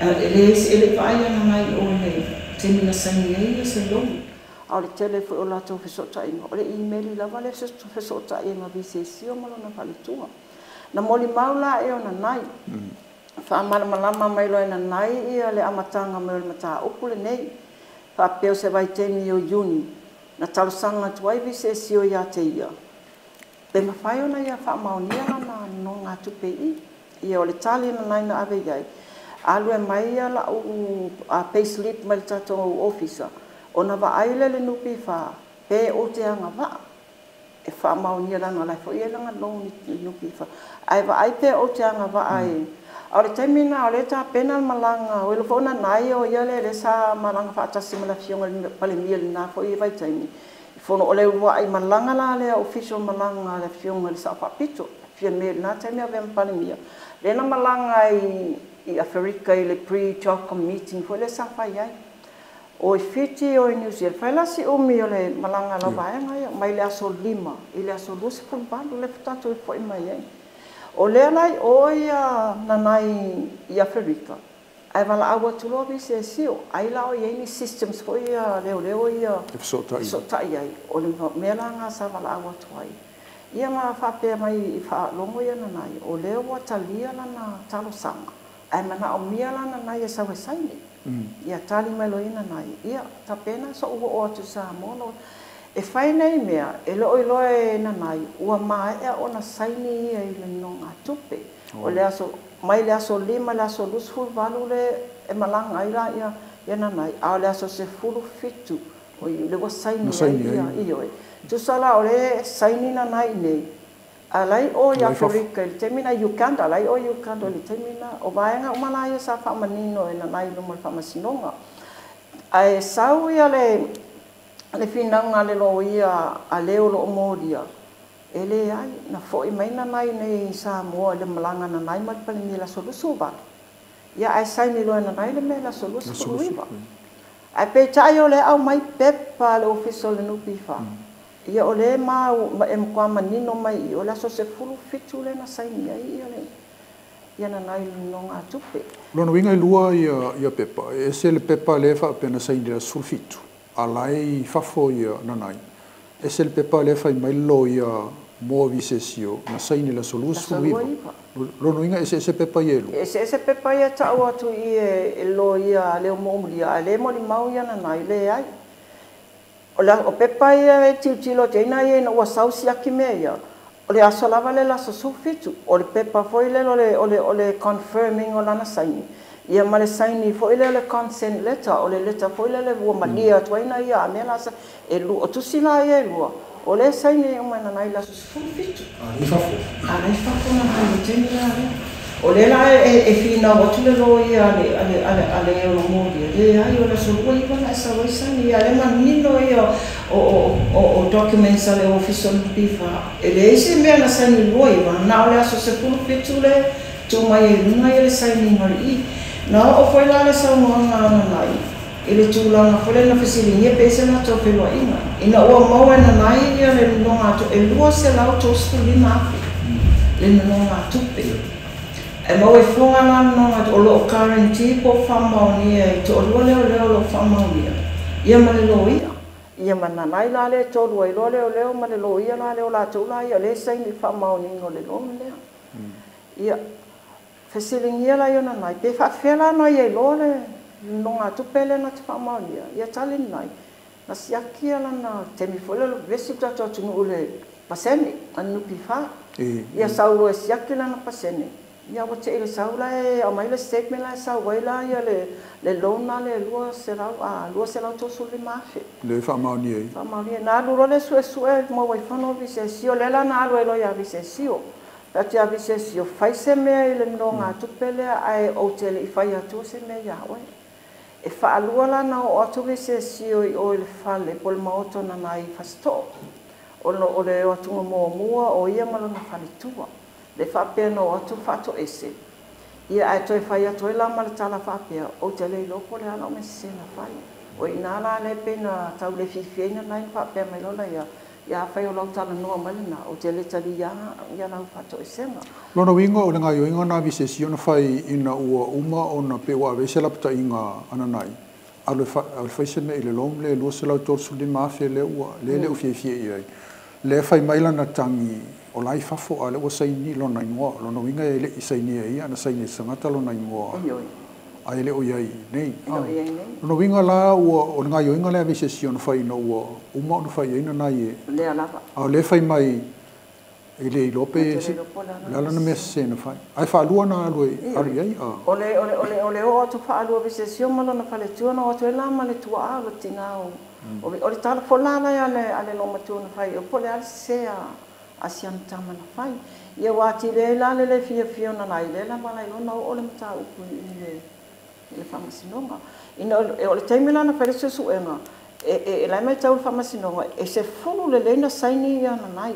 e le e le i vaai ana nai o le taimi na saini ai ia se loan. A o le tele foi o latou fesootaiga, o le email lava le fesootaiga Visesio ma lona faletua. Na molimau la e o Nanai, faamalamalama mai loa e Nanai ia le amataga mai o le mataupu lenei. Faapea o se vaitaimi o Iuni, na talosaga atu ai Visesio ia te ia, pe mafai ona ia faamaonia lana nonogatupe i i. Ia o le tali Nanai na ave i ai, alu e mai ia lau payslip mai le tatou ofisa, ona vaai lea le NPF pe ou te agavaa e faamaonia lana la foi e lana loan i le NPF. Ae vaai pe ou te agavaa e. A o le taimi lena o lea e tapena le malaga, o ilo foi o Nanai o ia lea sa malaga faatasi ma le afioga i le Palemia i lena foi vaitaimi. Fono o le uluai malaga la lea official malaga a le afioga i le Sao Faapito, Fiame i lena taimi avea ma Palemia. Lea na malaga i Aferika i le pre-CHOGM meeting foi lea sa fai ai. O i Fiti o i New Zealand. Fai la si umi o le malaga a lau vaega ia, mai le aso 5 i le aso 28 lea faatoa toe foi mai ai. O lea la i o ia Nanai i Aferika, ae valaau atu loa Visesio, ai la o i ai ni systems foi ia leoleo ia E fesootai. Fesootai ai. O le mea la lena sa valaau atu ai. Ia ma faapea mai i faalogo ia Nanai, o lea ua talia lana talosaga, ae manaomia la Nanai e sau e saini. Ia tali mai loa ia Nanai, ia tapena so'u oo atu i Samoa. E fai nei mea, e le o iloa e Nanai, ua maea ona saini ia i le nonogatupe. O le aso, mai le aso 5 i le aso 28 le e malaga ai la ia, ia Nanai, a o le aso 17, o i le ua saini Na saini ai ia, ai. Ioe. Tusa la o le saini Nanai nei, a lai o i Lai fafo. Aferika i le taimi na Uganda, lai o i Uganda i le taimi na, o vaega uma la ia sa faamanino e Nanai i luma o le faamasinoga. Ae sau ia le finauga a le loia a le o loo molia, e leai, na foi mai Nanai nei i Samoa i le malaga Nanai ma le Palemia i le aso 28. Ia ae saini loa e Nanai le mea i le aso 29. Ae peitai o lea aumai pepa a le ofisa o le NPF. Ia o lea e matua manino mai i o le aso 17 lea na saini ai ia le ia Nanai i le nonogatupe. Lona uiga e lua ia, ia pepa. E ese le pepa lea faapea na saini i le aso 17, a la e i fafo ia Nanai. Ese le pepa lea fai mai le loia mo Visesio na saini i le aso Aso 29. 29. Lona uiga e eseese pepa ia e lua. Eseese pepa ia ta'u atu i e loia a leo mo'omulia, ae lē molimau ia Nanai, leai. O le o pepa ia e tilotilo atu ai na ia ina ua sau siaki mea ia. O le aso lava lea le aso 17. O le pepa foi lele o le confirming o lana saini. Ia ma le saini foi lea o le consent letter, o le letter foi lele ua malia atu ai na ia a mea la sa e lu, o tusi la ia e lua. O le saini uma Nanai i le aso 17. A i fafo. A lai fafo Nanai i le taimi la lea. O lea la e finau atu le loia a le o lo molia. Leai, o le aso 29 na e sau ai saini. Ia le manino ia o documents a le ofisa o le NPF. E leai se mea na saini 29, na o le aso 17 le tuu mai ai luga ia le sainiga o le i. Na oo foi la le saunoaga a Nanai i le tulaga foi lea na fesiligia pe se latou feloaiga. Ina ua maua e Nanai ia le nonogatupe e 235,000 le nonogatupe. E maua i foga la nonogatupe o loo guarantee po o faamaonia i toalua leoleo o loo faamaonia ia ma le loia. Ia ma Nanai la lea e tolu ai loa leoleo ma le loia la lea o latou la ia o lea e saini i le faamaoniga o le loan lea. Ia fesiligia la ia o Nanai pe faafefea la ona ia iloa le nonogatupe lea na te faamaonia. Ia tali Nanai, na siaki ia lana taimi foi lea o le vevesi le tatou atunuu i le pasene a le NPF. Ia sau loa e siaki lana pasene. Ia ua te i le sau la e aumai le statement la e sau ai la ia le loan la le 200 a 235,000. Le faamaonia ai. Faamaonia. Na alu loa le suesue maua i fono Visesio, lea la na alu ai loa ia Visesio. Pe atu ia Visesio, fai se mea i le nonogatupe lea ae ou te le i fai atua se mea ia oe. E faalua la na oo atu Visesio i o i le fale po o le maota o Nanai i Fasitoo. O le o atuga muamua o ia ma lona faletua. Le faapea na o atu faatoese. Ia ae toe fai atu ai la ma le tala faapea, ou te le iloa po o le a lau mea sese na fai. O i ina la lea pei na tau le fiafia ai Nanai na faapea mai loa la ia, ia afai o lau talanoa mai lena, ou te le taliaina lau faatoesega. Lona uiga o le gaoioiga lena a Visesio na fai ina ua uma ona pei ua aveese lapataiga a Nanai, alu e fai se mea i le loan lea e $235,000 lea ua lea e le o fiafia i ai. Lea e fai mai lana tagi o la e i fafo a o lea ua saini lona igoa. O lona uiga e le i sainia e ia, ana saini e se tagata lona igoa ae le o i ai i inei. Lona uiga la ua o le gaoioiga lea a Visesio na fai ina ua uma ona fai i ai Nanai e a o lea e fai mai e le iloa pe o le a lana mea sese na fai. Ae faalua ona alu i ai. O le oo atu faalua o Visesio ma lona faletua na o atu ai la ma le tuaa o le tina o o le tala fola la a le loomatua na fai po o le a le sese a si ana tama na fai. Ia ua atili ai la le le fiafia o Nanai lea lava la iloa na oo le mataupu i le Faamasinoga. Ina o le taimi la na fai le suesuega, e la e matau le Faamasinoga, e 10 lelei na saini ia Nanai,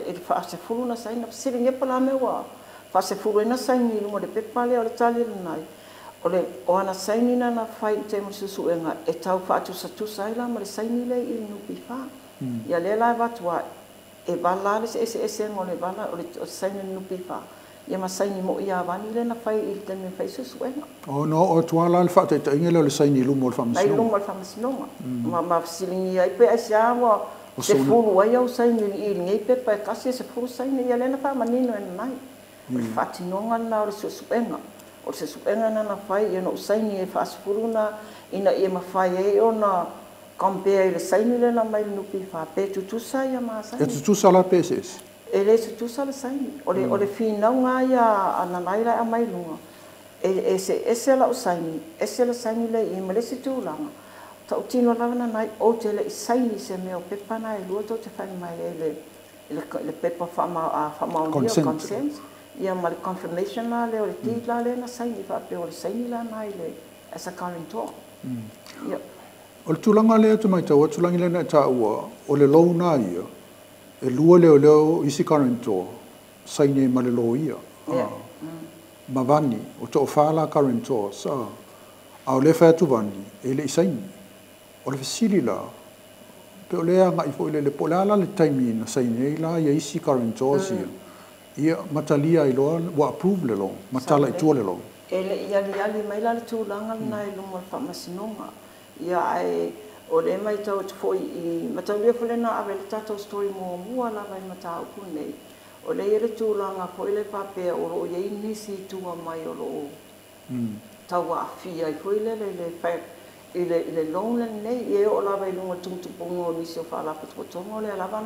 e faasefulu na saini. Na fesiligia po o le a mea ua faasefulu ai na saini i luga o le pepa lea. O le tali Nanai, o ana saini na fai i taimi o le suesuega e tau faatusatusa ai la ma le saini lea i le NPF. Ia lea la e avatu a e vala le eseesega o le vala o le saini o le NPF ia ma saini mo ia Vani lea na fai i le taimi e fai suesuega. O na oo atu lava la le faataitaiga lea o le saini i luma o le Faamasinoga. I luma o le Faamasinoga. Ma fesiligia ai pe aisea ua sefulu ai au saini i lenei pepa e tasi e 10 saini. Ia lea na faamanino e Nanai. O le faatinoga lena o le suesuega. O le suesuega na fai ia na ou saini e faasefulu na ina ia mafai ai ona compare i le saini lea na mai le NPF pe tutusa ia ma saini. E tutusa la pe eseese? E le tutusa le saini. O le finauga ia a Nanai la e aumai i luga, e eseese lau saini, ese le saini lea i ma le isi tulaga. Tautino lava Nanai, ou te le i saini se mea o pepa na e lua tou te fai mai ai le pepa faamaonia o consent ia ma le confirmation la lea o le deed la lea na saini faapea o le saini la na i le as a guarantor. Ia. O le tulaga lea te matau atu lagi lea na e taua, o le loan a ia, e lua leoleo isi guarantor, saini ai ma le loia. Ma Vani, o toafa la guarantors, a o lea fai atu Vani, e le i saini. O le fesili la, pe o lea agai foi lele, po o le a la le taimi na saini ai la ia isi guarantors ia, ia matalia ai loa ua approve le loan, ma tala i tua le loan. E le i aliali mai la le tulaga lena i luma o le Faamasinoga. Ia ae o lea matau atu foi i mataulia foi lena ave le tatou story muamua lava i mataupu nei. O lea i le tulaga foi le faapea o loo i ai nisi i tua mai o loo tau aafia ai foi lele i le loan lenei. Ia e oo lava i luga o le tumutupuga o nisi o faalapotopotoga o lea lava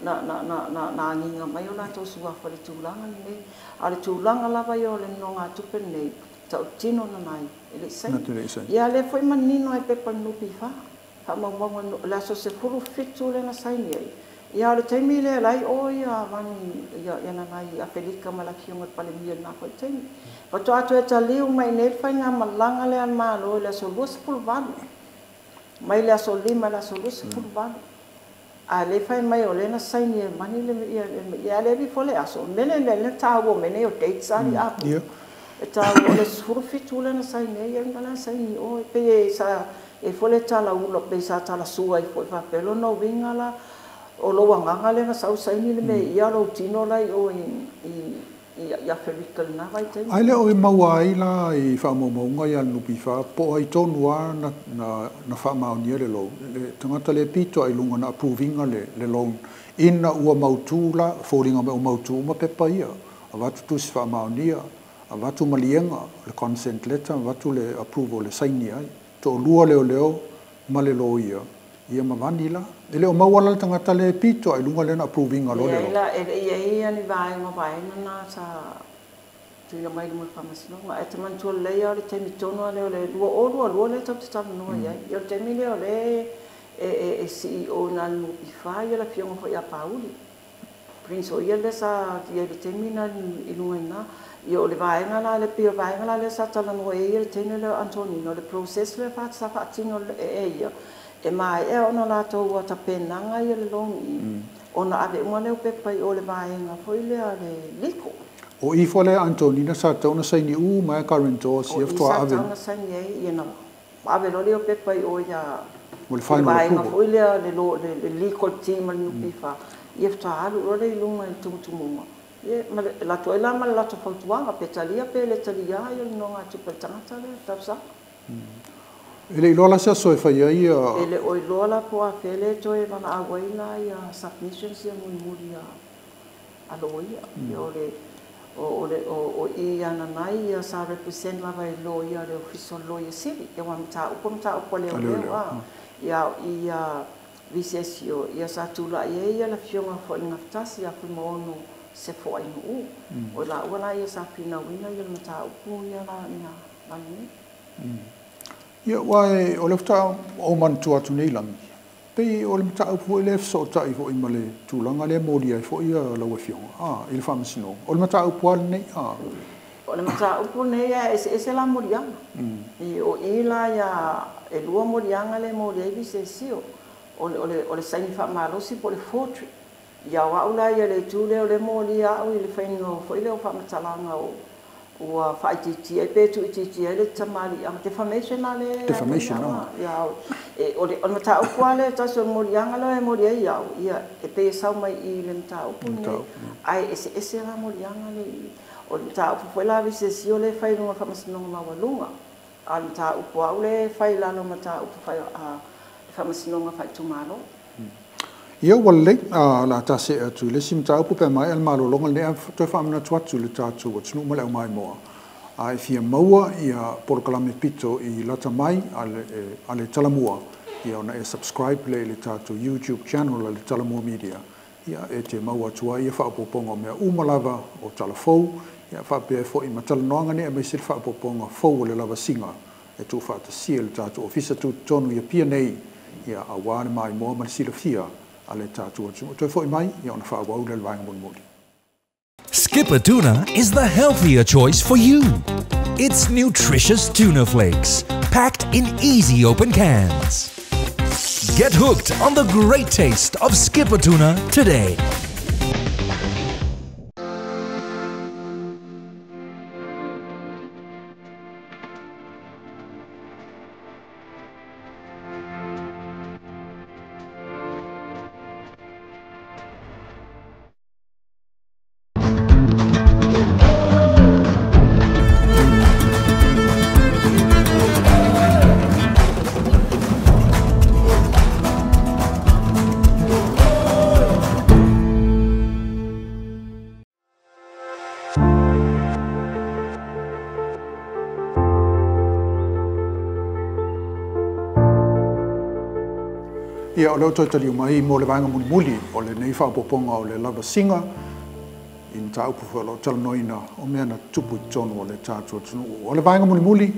na agiga mai o latou suafa i le tulaga lenei. A o le tulaga lava ia o le nonogatupe lenei, tautino Nanai e le i saini. Ia lea foi manino ai pepa le NPF. Faamaumauga le aso 17 lea na saini ai. Ia o le taimi lea la i o ia Vani ia Nanai i Afelika ma le afioga i le Palemia i lena foi taimi. Faatoa toe taliu mai nei le faigamalaga lea a le Malo i le aso 28. Mai le aso 5 i le aso 28. A le fai mai o lea na saini e Vani le ia le vi fo le aso. Mele le le taua mai nei o dates ali apo. E taua o le 17 lea na saini ai ia na saini o e pe sa e fo le tala ula pe sa tala sua i foi faapea lona uiga la o lou agaga lea na sau saini le mea ia lou tino la i o i Aferika lena vaitaimi. Ai le o e maua ai la i faamaumauga ia le NPF, po o ai tonu lava na faamaonia le loan. Le tagata le pito ai luga na approve ina le loan. Ina ua mautu la, foliga mai o mautu uma pepa ia. Avatu tusi faamaonia, avatu maliega, le consent letter, avatu le approval le saini ai. Toalua leoleo ma le loia, ia ma Vani la. E le o maua la le tagata le pito ai luga lea na approve ina lo le loan. La e le ia ia ni vaega na sa tuuina mai luma o le Faamasinoga. Ae te manatua lelei lava o le taimi tonu lava lea o le 2022 lea tatou te talanoa i ai. Ia o le taimi lea o lea e CEO na le NPF ia le afioga foi ia Pauli. Prince o ia lea sa i ai i le taimi na i luga i ina. Ia o le vaega la le pei o le vaega la lea sa talanoa i ai ia le teine lea o Antonino, le process lea sa faatino e ia, e maea ona latou tapenaga ia le loan i, ona ave uma lea o pepa i o le vaega foi lea le legal. O i foi lea Antonina sa tatau ona saini uma ai guarantors O ia i faatoa sa ave. tatau ona saini ai ia na ave loa lea o pepa i o ia Mo le i le final vaega approval. foi lea le lo le le legal team a le NPF ia faatoa alu loa lea i luga i le tumutumuga ia ma le latou ai la ma le latou fautuaga pe talia pe le talia ia le nogatupe a le tagata lea le talosaga. E le i iloa la se aso e fai ai ia. E le o iloa la po o afea lea e toe valaau ai la ia submissions ia mulimuli a a loia. Ia o le o o le o o i ananai ia sa represent lava e loia a le Ofisa o le Loia Sili. Ia aua o mataupu o mataupu a A leoleo leoleo. a. Ia a o i a Visesio ia sa tulai ai ia le afioga foi i le Gafatasi ia Fuimaono Sefoainuu. O i laua la ia sa finauina ia le mataupu ia la ina lenei. Ia, aua o lea faatoa ou manatua atu nei lagi, pei o le mataupu foi lea e fesootai foi ma le tulaga lea e molia ai foi lau Afioga i le Faamasinoga. O le mataupu lava lenei. O le mataupu lenei ae eseese la moliaga. I o i la ia e lua moliaga lea e molia ai Visesio. O le, o le, o le saini faamalosi po o le forgery. Ia o au la ia i le itu lea o lea e molia au i le faiga foi lea o faamatalaga o ua faaitiitia ai pe tuuitiitia ai le tamaliiaga, defamation la lea e a foi Defamation, au a. Ia, e, o le, o le mataupu lava lea tasi o le moliaga lea e moli ai au, ia e pei e sau mai i le mataupu lenei, ae eseese la moliaga lea i o le mataupu foi la a Visesio lea e fai i luga o le Faamasinoga Maualuga, a o le mataupu a au lea e fai i lalo o mataupu fai a le Faamasinoga Faaitumalo. Ia ua lelei, o le a ta see atu i le isi mataupu pe a maea le malologa lenei ae toe faamanatu atu i le tatou atunuu ma le aumaimoa a e fia maua ia polokalame pito i lata mai a le, a le Talamua ia ona e subscribe lea i le tatou YouTube channel a le Talamua Media ia e te maua atu ai ia faaopoopoga o mea uma lava o tala fou ia faapea ai foi ma talanoaga nei aemaise le faaopoopoga fou o le lavasiga e tuufaatasia e le tatou Ofisa Tutotonu i Apia nei, ia, aua le maimoa ma le silafia a le tatou atunuu. Toe foi mai, ia, ona faaauau lea o le vaega mulimuli. Skipper Tuna is the healthier choice for you. It's nutritious tuna flakes, packed in easy open cans. Get hooked on the great taste of Skipper Tuna today. Ia, o lea ua toe taliu mai mo le vaega mulimuli o lenei faaopoopoga o le lavasiga i mataupu foi o lo o talanoaina o mea na tutupu i totonu o le tatou atunuu. O le vaega mulimuli,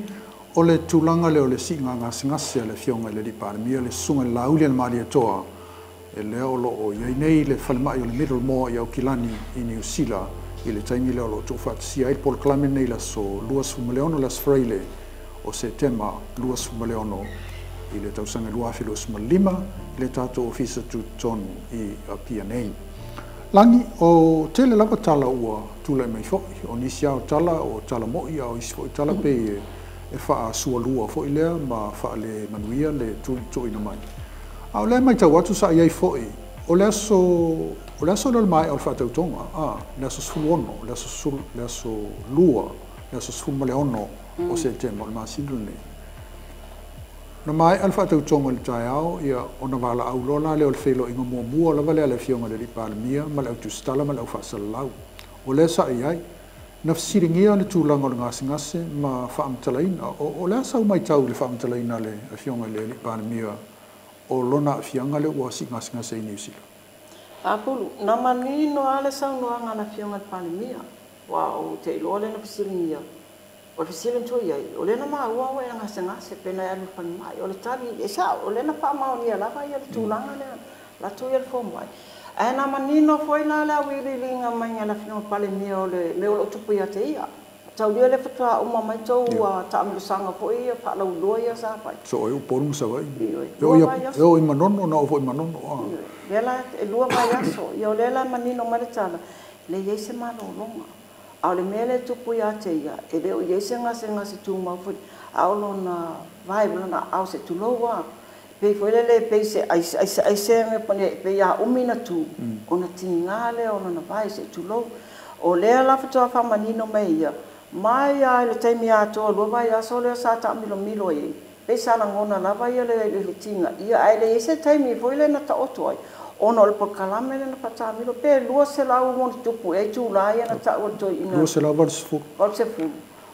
o le tulaga lea o le siiga gasegase a le Afioga i le Alii Palemia, le Susuga i le Laauli a le Malietoa, e lea o lo o i ai nei le falemai o le Middlemore i Aukilani i Niu Sila i le taimi lea o lo o tuufaatasia ai le polokalame lenei i le aso 26 le Aso Faraile o Setema 26 i le tausaga 2025 i le tatou Ofisa Tutotonu i Apia nei. Lagi, o tele lava tala ua tulai mai foi, o nisi lava o tala o tala mo'i a o isi foi tala pei e faasualua foi lea ma faalemanuia le tuuina mai. A o lea e matau atu sa i ai foi o le aso, o le aso lea o le maea o le faatautoga, a, le aso 16, le aso, le aso 2, le aso 16 o Setema o le masina lenei. Na maea le faatautoga i le taeao, ia, ona valaau loa la lea o le feiloaiga muamua lava lea a le Afioga i le Alii Palemia ma le au tusitala ma le au faasalalau. O lea sa i ai. Na fesiligia le tulaga o le gasegase ma faamatalaina. O, o le a sau matau i le faamatalaina a le Afioga i le Alii Palemia o lona aafiaga lea ua siigasegase ai i Niu Sila? Apulu, na manino lava le saunoaga a le Afioga i le Palemia, aua ou te iloa lea na fesiligia. O le fesili na tuu i ai, o lea na maua ua e gasegase pe na e alu i le falemai. O le tali, e sao, o lea na faamaonia lava le tulaga lea la atu ia le fomai. Ae na manino foi la le auiliiliga mai a le Afioga i le Palemia o le mea o lo o tupu ia te ia. Taulia lea faatoa uma mai tou taamilosaga foi ia faalauiloa ia sa fai. So o Upolu ma Savaii. Ioe. E oo i, e oo i Manono, na oo foi i Manono. Ioe. Lea la e lua vaiaso, ia o lea la manino mai le tala, e leai se malologa. A o le mea lea e tupu ia te ia, e le o i ai se gasegase tumau foi, a o lona vae, o lona aao se i tulou lava, pei foi lele pei se aise pei a umi ona tu, ona tiga lea o lona vae se i tulou. O lea la faatoa faamanino mai e ia, mai lava i le taimi atoa o 2 vaiaso lea sa taamilomilo ai ai, pei sa lagona lava ia le tiga, ia ae leai se taimi foi lea na taoto ai, ona o le polokalame lea na faataamilo, pe 200+ ea itula ia na tau e le toeaina. 280. 80.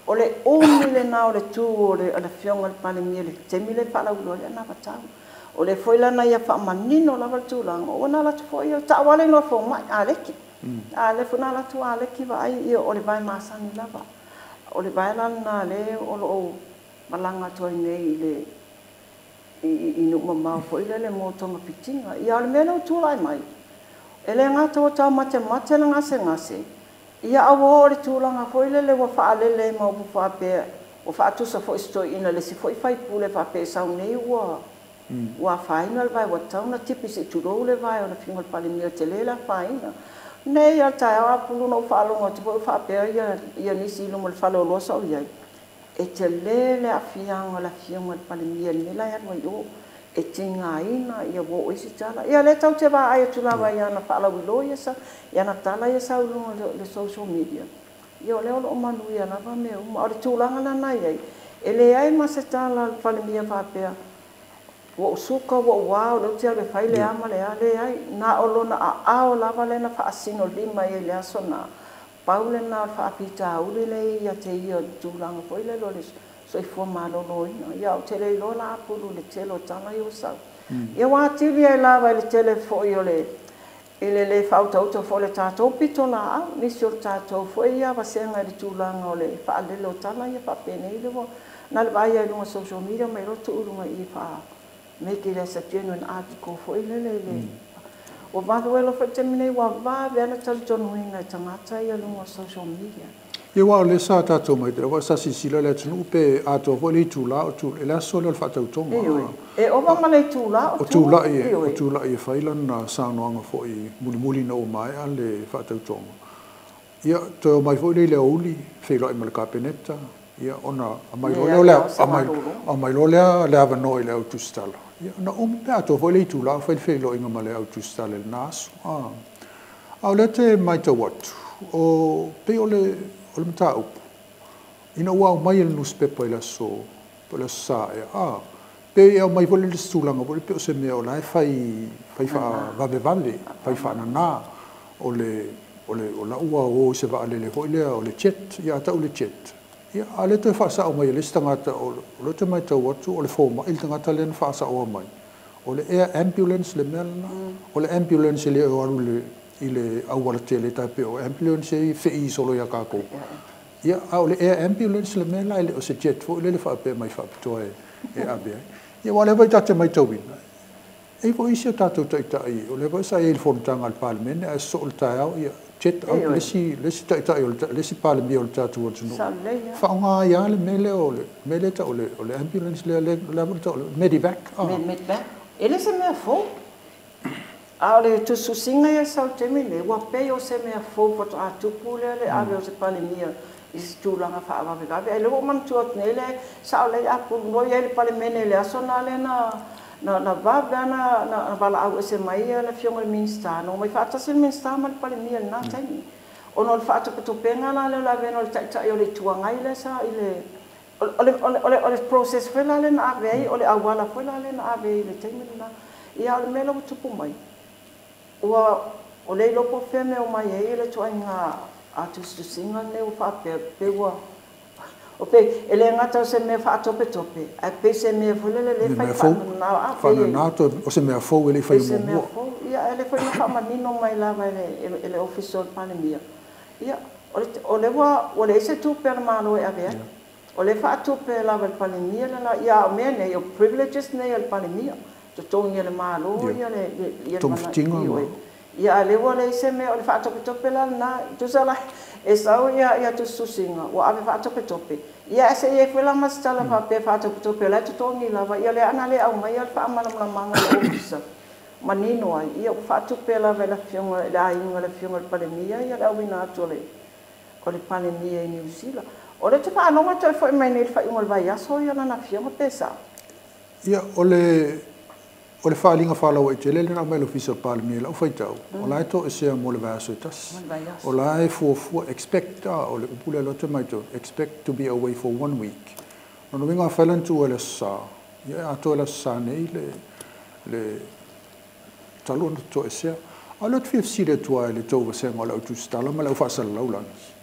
O le umi lena o le tu o le Afioga i le Palemia i le taimi lea e faalauiloa ai le anavatau. O lea foi la na ia faamanino lava le tulaga, ua na alu atu foi taavale i fomai aleki. A lea foi na alu atu aleki vaai, ia o le vae masani lava. O le vae la lena lea o lo o malaga atu ai nei i le i nuu mamao foi lele mo togafitiga. Ia o le mea lea ua tulai mai, e le gata ua taumatemate le gasegase, ia a ua oo i le tulaga foi lele ua faalele ai ma upu faapea, ua faatusa foi i se toeaina le isi foi faipule faapea e sau nei ua afaina le vae ua tatau ona tipi se i tulou le vae o le Afioga i le Palemia, tele le afaina. Nei lava i le taeao Apulu na ou faalogo atu foi o faapea ia nisi i luma o le faleoloa sa ou i ai, e tele le aafiaga o le Afioga i le Palemia i le mea la e alu ai i o, e tigaina, ia ua oo i ai se tala. Ia o lea tatou te vaai atu lava i ana faalauiloa ia sa, i ana tala ia e sau i luga o le social media, ia o lea o lo o manuia lava mea uma. A o le tulaga la lena e i ai, e leai ma se tala a le Palemia faapea, ua ou suka, ua ou a, o lea ou te alu e fai le a ma le a, leai. Na o lona aao lava lea na faasinolima ai i le aso lena, pau lena o le faafitauli lea e ia te ia i le tulaga foi lele o le soifua maloloina. Ia ou te le iloa la Apulu i le tele o tala ia ua sau. Ia ua atili ai lava i le tele foi o le i le le faautauta foi o le tatou pitolaau, nisi o le tatou foi ia vasega i le tulaga o le faalele o tala ia faapenei lea ua na o le vaai lava i luga o social media ma iloa tuu i luga i i faa make it as a genuine article foi lele i le ua vave foi le taimi nei ua vave lava ona talitonuina e tagata ia luga o social media. Ia aua o lea sa tatou matau, sa silasila le atunuu pe atoa foi le itula o tu, le aso lea o le faatautoga. Ioe. E ova ma le itula o tu. Tulai, o tulai e fai lana saunoaga foi mulimuli ina ua maea le faatautoga. Ia, toe omai foi lea i le aoauli, feiloai ma le Kapeneta, ia ona aumai loa lea aumai loa lea le avanoa i le au tusitala. Ia, ona umi pe atoa foi le itula o fai le feiloaiga ma le au tusitala i lena aso. A o lea te matau atu, o pei o le mataupu, ina ua aumai e le nusipepa i le aso, po o le aso Sa ea, pe aumai foi le isi tulaga foi pe o se mea o la e fai faavavevave, fai faanana, o le o la ua o i se vaalele foi lea o le jet, ia a tau le jet. Ia, a lea toe faasao mai e le isi tagata, o lea te matau atu o le fomai le tagata lea na faasaoa mai. O le air ambulance le mea lena, o le ambulance e le o alu i le auala tele tai pei o ambulance e fei solo ia kākou. Ia, a o le air ambulance le mea la, e le o se jet foi lele faapea mai faapitoa e ave ai. Ia, ua lea foi ta te matauina. E foi isi o tātou taitai, o lea foi sa i ai le fonotaga a le Palemene, ae sosoo le taeao, ia, jet out le isi taitai o le isi Palemia o le tatou atunuu. Faaaoga ai lava le mea lea o le mea lea tau o le ambulance lea, lea foi tau o le medevac. Medevac. E le se mea fou. A o le tusitusiga ia sau i le taimi lenei, ua pei o se mea fou faatoa tupu lea le ave o se Palemia i se tulaga faavavevave. Ae o lea ua ou manatua atu nei le sao lelei Apulu ua i ai le Palemene i le aso lena lea na vave lava na valaau ese mai le Afioga i le Minisita, na omai faatasi le Minisita ma le Palemia i lena taimi. Ona o le faatopetopeina la lea o le avega o le Taitai o le Itu Agai lea sa i le o le process foi la lea na ave ai, o le auala foi la lea na ave ai i le taimi lena. Ia, a o le mea la ua tupu mai, ua o le iloa po o fea mea o mai ai le ituaiga a tusitusiga lenei ua faapea, pe ua o pe e le gata o se mea faatopetope, ae pei se mea foi lele lea fai faanana, a pei faanana o se mea fou e le i faia se mea fou. Ia, ae le foi na faamanino mai lava e le Ofisa o le Palemia. Ia, o lea ua leai se tupe a le Malo e ave ai. O lea faatupe lava e le Palemia le la, ia, a o mea nei, o privileges nei a le Palemia, totogi e le Malo, ia le ia togafitiga. Ia, a lea ua leai se mea, o le faatopetope la lena, tusa la e sau ia tusitusiga ua ave faatopetope. Ia, ae se i ai foi la ma se tala faapea faatopetope o la e totogi lava, ia lea ana le aumaia le faamalamalamaga a le Ofisa manino ai, ia ua faatupe lava e le Afioga i le aiga o le Afioga i le Palemia ia le auina atu o le o le Palemia i Niu Sila. O lea ou te faalogo e toe foi mai nei i le faaiuga o le vaiaso ia lana afioga pe sao? Ia, o le o le faaaliga faalauaitele lea na aumai e le Ofisa o le Palemia i lau faitau, o la e toesea mo le vaiaso e tasi. O la e fuafua, expect, o le upu lea o lea ou te matau, expect to be away for one week. O lona uiga afai la na tuua i le Aso Sa, ia e atoa i le Aso Sa nei le le talu ona toesea. A o lea ou te fia fesili atu lava i le tou vasega o le au tusitala ma le au faasalalau lagi.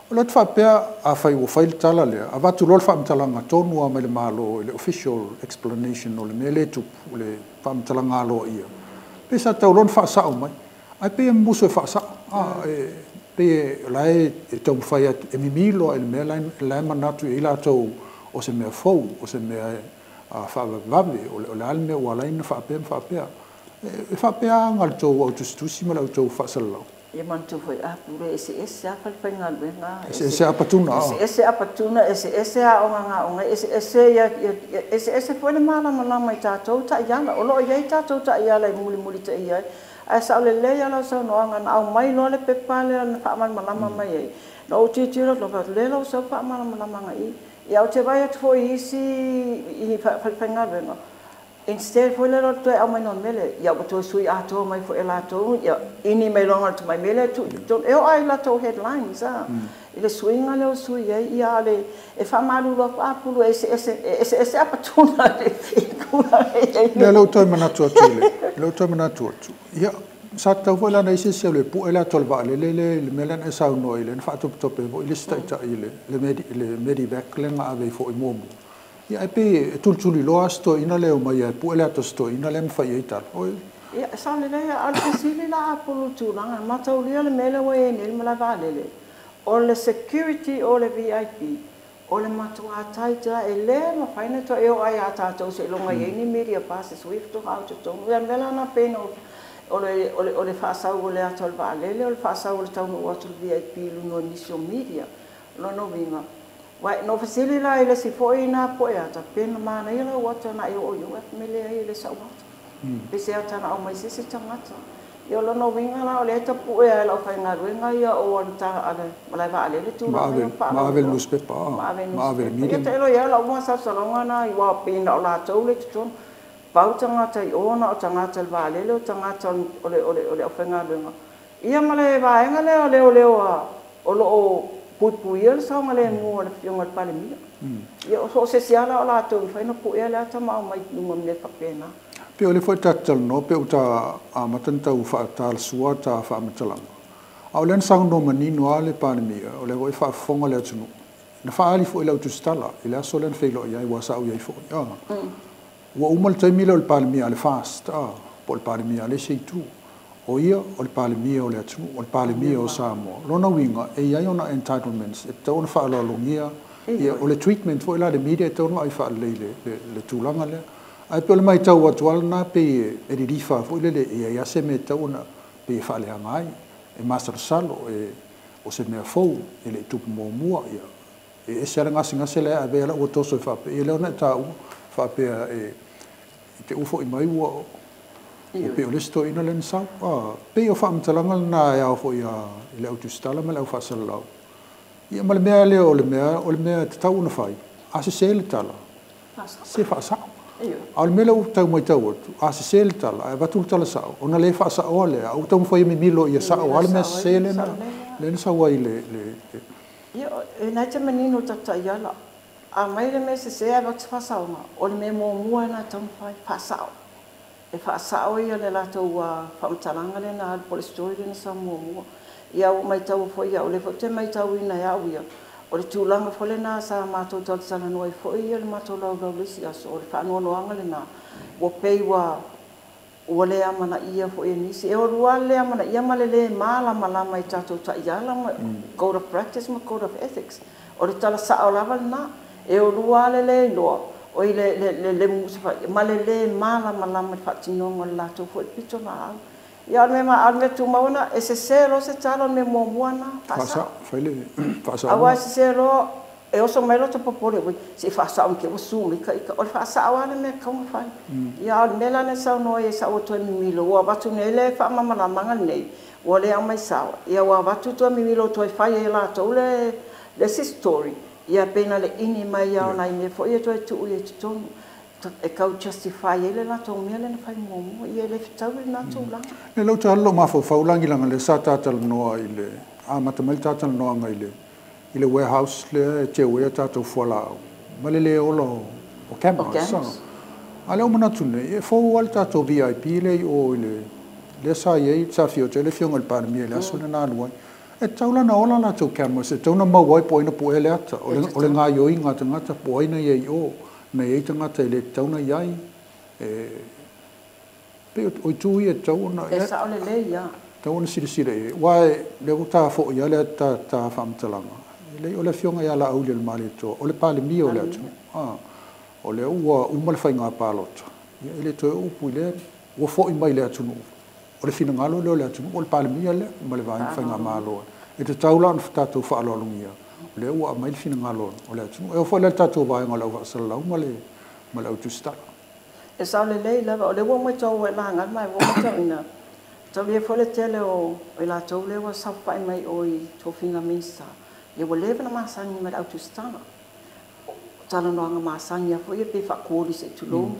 O lea ou te faapea, afai ua fai le tala lea, avatu loa le faamatalaga tonu lava mai le Malo i le official explanation o le mea lea e tupu, le faamatalaga aloaia, pe sa tatau loa ona faasao mai. Ae pei e musu e faasao, a, e pei o la e taumafai atu, e mimilo lava i le mea la e manatu i ai latou o se mea fou, o se mea faavavevave, o le a le mea ua ala ai ona faapea ma faapea. E faapea aga le tou au tusitusi ma le au tou faasalalau. Ia manatua foi, a pule eseese lava falefaigaluega. Eseese apatuna. Eseese apatuna, eseese aoga na aoga ai, eseese ia, eseese foi le malamalama i tatou taiala. O lo o i ai tatou taiala e mulimulitaia ai. Ae sao lelei lava lau saunoaga, na aumai loa le pepa lea na faamalamalama mai ai. Na ou tilotilo atu, fai atu, lea la ua sau le faamalamalamaga i i. Ia ou te vaai atu foi i isi i falefaigaluega, instead foi lea o le toe aumaiga o le mea lea, ia ua toe sui atoa mai foi e latou ia ini mai loa le tomai mea lea e tuu i totonu. E oo lava i latou headlines i le suiga lea ua sui ai, ia a o le e faamalulu atu, a pulu e eseese, e eseese apatuna i tulaga e i ai. Lea lea ua toe manatu atu i le, lea ua toe manatu atu, ia, sa tatau foi la ona i ai se isi e alu e pue le ata o le vaalele lea i le mea lea na e saunoa ai, lea na faatopetope ai foi le isi taitai i le, le medevac lea na ave ai foi muamua. Ia ae pei e tulituliloa lava si toeaina lea e omai e pue le ata o si toeaina lea ma fai ai tala. Oi. Ia, e sao lelei lava. A o le fesili la a pulu i le tulaga, mataulia le mea lea ua i ai nei le malae vaalele, o le security o le VIP, o le matua tight lava, e le mafai ona toe e oo lava ia tatou seiloga e i ai ni media passes foi faatoa au i totonu. Ia o le mea la lena pei ona o le, o le, o le faasau o le ata o le vaalele, o le faasau o le taunuu atu o le VIP i luga o nisi o media. O lona uiga, Uai, na ou fesili la i le isi foi na po'e ata, pe na manaia lau ata na e oo i o, ae leai e le sa'u ata. Pe se ata na aumai se isi tagata. Ia o lona uiga la o lea e tapu'e lava e le aufaigaluega ia o ana a le malae vaalele tulaga ia Ma ave i le nusipepa. Ma ave i le nusipepa. Ia tailo i ai o lau masalosaloga na aua pei na o latou lea i totonu. Pau tagata i o na o tagata o le vaalele o tagata o le o le o le aufaigaluega. Ia ma le vaega lea o leoleo o lo o puipuia le saogalemu o le Afioga i le Palemia. Ia o so o se isi lava la o latou e mafai ona puea le ata ma aumai i luga o mea faapena. Pei o lea foi ta te talanoa pe ua ta amata ona tau faatalasua ta faamatalaga. A o lea na saunoa manino lava le Palemia, o lea foi e faafofoga le atunuu. Na faaali foi i lau tusitala i le aso lea na feiloai ai, aua sa ou i ai foi. Ua uma le taimi lea o le Palemia a le FAST, po o le Palemia a le isi itu. O ia o le Palemia o le atunuu, o le Palemia o Samoa. O lona uiga, e i ai ona entitlements e tatau ona faaaloalogia, ia, o le treatment foi la a le media e tatau ona vaai faalelei i le, le tulaga lea. Ae pei o le matau atu lava lena pei e lilifa foi lele e i ai lava se mea e tatau ona, pei e faaleaga ai, e masalosalo, e, o se mea fou, e le i tupu muamua, ia, e ese lava le gasegase la e ave ai lau ua toso e faapea, ia lea na e taua, faapea e, i te ua foi mai ua ua pei o le isi toeaina lea na sau. A, pei o faamatalaga lena e ao foi i le au tusitala ma le au faasalalau. Ia ma le mea lea o le mea, o le mea e tatau ona fai, a sese le tala, se faasao. A o le mea lea ua tau matau atu, a sese le tala, ae avatu le tala sao, ona le faasaoa lea, a ua taumafai e mimilo ia sao lava le mea sese lea na, lea na sau ai i le, le, Ia, e na te manino ta taiala. A aumai le mea sese ae avatu se faasaoga, o le mea muamua lena e tatau ona fai, faasao. E faasao ia le latou faamatalaga lea na alu po o le story lea na sau muamua. Ia ua maitaua foi au, o lea foi ou te maitauina e au ia, o le tulaga foi lena sa matou talatalanoa ai foi ia le matou laulau i le isi aso, o le faanoanoaga lena, ua pei ua Ua le amanaia foi e nisi. E olua lava le le amanaia ma le le malamalama i tatou taiala ma code of practice ma code of ethics. O le tala sao lava lena. E olua lava le le iloa, oi le le le musafai ma le le malamalama i le faatinoga o le latou foi pitolaau. Ia o le mea a o le mea tumau lena, e sese loa se tala o le mea muamua lena, faasao. Faasao, fai le faasaoga. Aua e sese loa E oso mai lota popole ui, se i whaasao ke ua su mai ka ika. O le whaasao ale mea kaunga whai. Ia, o le mea lana saunoa ia sa ua toe mimilo. Ua avatu nei le faamamalamalaga lenei, ua le aumai sao. Ia ua avatu toe mimilo toe fai e latou le isi story. Ia pe na le ini mai ia o nai mea foi e toe tuu i totonu. E kau justify ai le latou mea lea na fai muamua. Ia e le fetaui lena tulaga. Le lau ta lo mafaufau lagi langa le sa tatalanoa i le amata mai le talatalanoaga i le warehouse lea e teu ai a tatou fualaau ma le le ola o cameras. O cameras. A lea ua manatu nei, e fou lava le tatou VIP lea i o i le lea sa i ai sa afio atu ai le Afioga i le Palemia i le aso lena na alu ai. E tatau la ona ola latou cameras e tatau ona maua ai po o ai na puea le ata, o le gaoioiga a tagata po o ai na i ai i o, na i ai tagata e le tatau ona i ai. E pei o itu ia e tatau ona E sao lelei ia. tatau ona silasila i ai. Aua lea ua ta foi lava le ta faamatalaga, e leai o le Afioga ia Laauli o le Malietoa, o le Palemia o le atunuu. O lea ua uma le faiga palota, ia e le toe upu i lea, ua foi mai le atunuu. O le finagalo lea o le atunuu, o le Palemia lea ma le vaega faigamalo. E tatau la ona tatou faaaloalogia, o lea ua aumai le finagalo o le atunuu. E oo foi la i le tatou vaega o le au faasalalau ma le au tusitala. E sao lelei lava, o lea ua matau e laga mai, ua matauina. Taulia foi le tele o i latou lea ua saofai mai o i tofiga Minista. Ia ua leva na masani mai le au tusitala. Talanoaga masani a foi e pe faakoli se i tulou.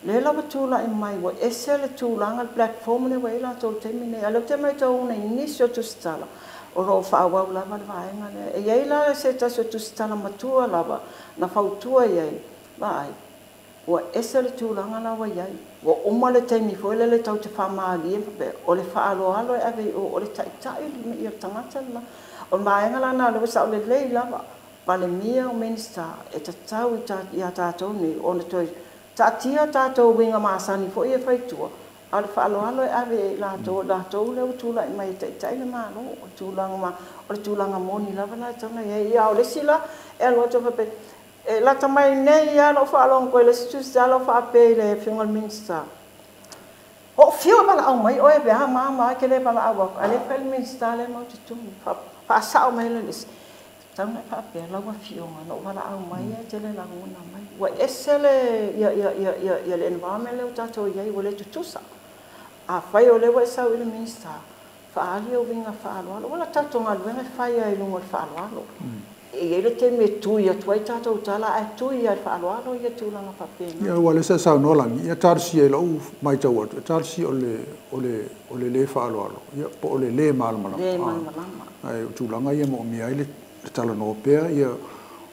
Lea lava tulai mai ua ese le tulaga le platform lea ua i ai latou i le taimi nei. A o lea ou te matauina i nisi o tusitala o lo o faaauau lava le vaega lea. E i ai la se tasi o tusitala matua lava na fautua i ai, vaai, ua ese le tulaga la ua i ai. Ua uma le taimi foi lele tau te faamalie faapea, o le faaaloalo e ave i o, o le taitai ia le tagata le la. O le vaega la na o lea ua sao lelei lava, Palemia o Minista e tatau ia tatou nei ona toe taatia tatou uiga masani foi e faitua, a o le faaaloalo e ave i latou, o latou lea ua tulai mai e taitai le Malo. O le tulaga ma, o le tulaga moni lava la e tatau ona i ai. Ia, o le isi la, e alu atu faapea, e lata mai nei lava lou faalogo koe i le isi tusitala o faapea i le Afioga i le Minista, o fiu e valaau mai oe pe a ma ma e te le valaau atu, a le fai le Minista lea matou te tumu. Faasao mai le isi. Tatau ona e faapea lau afioga na ou valaau mai e te le lagona mai. Ua ese le ia ia ia ia ia le environment lea ua tatou i ai, ua le tutusa. Afai o lea ua e sau i le Minista, faaali ou uiga faaaloalo. Ua la tatou galuega e fai ai i luga o le faaaloalo. E i ai le taimi e tui atu ai tatou tala, ae tui ai le faaaloalo ia tulaga faapena. Ia, ua lea sa saunoa Lagi, ia talosia i lau matau atu, e talosia o le le faaaloalo, ia po o le le malamalama. Le malamalama. Ae o tulaga ia moomia ai le talanoa pea, ia,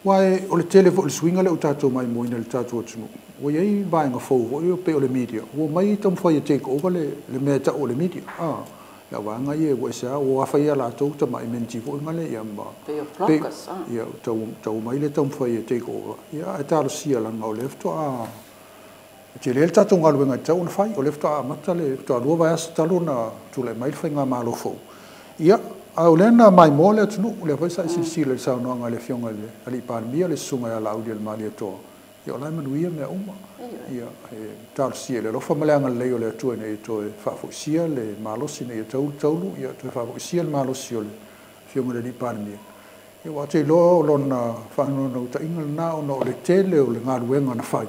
aua o le tele foi o le suiga lea ua tatou maimoaina i le tatou atunuu. Ua i ai vaega fou foi pei o le media, ua mai taumafai e take over le mea e tau o le media. Le vaega ia ua ese lava, ua afa ia latou tamai meniti foi ngale ia ma Pei o bloggers, ah. Ia tau mai le taumafai e take over. Ia ae talosia laga o lea faatoa e tele le tatou galuega e tatau ona fai, o lea faatoa amata le faatoa 2 vaiaso talu ona tulai mai le faigamalo fou. Ia, a o lea na maimoa le atunuu, lea foi sa i silasila i le saunoaga a le Afioga i le Alii Palemia, le Susuga ia Laauli o le Malietoa. Ia o la e manuia mea uma. Ia, e talosia i le alofa ma le agalelei o le Atua ina ia toe faafoisia le malosi ina ia taulu taulu, ia toe faafoisia le malosi o le Afioga i le Alii Palemia. Ia, ua te iloa o lona faanonautaiga lena ona o le tele o le galuega na fai.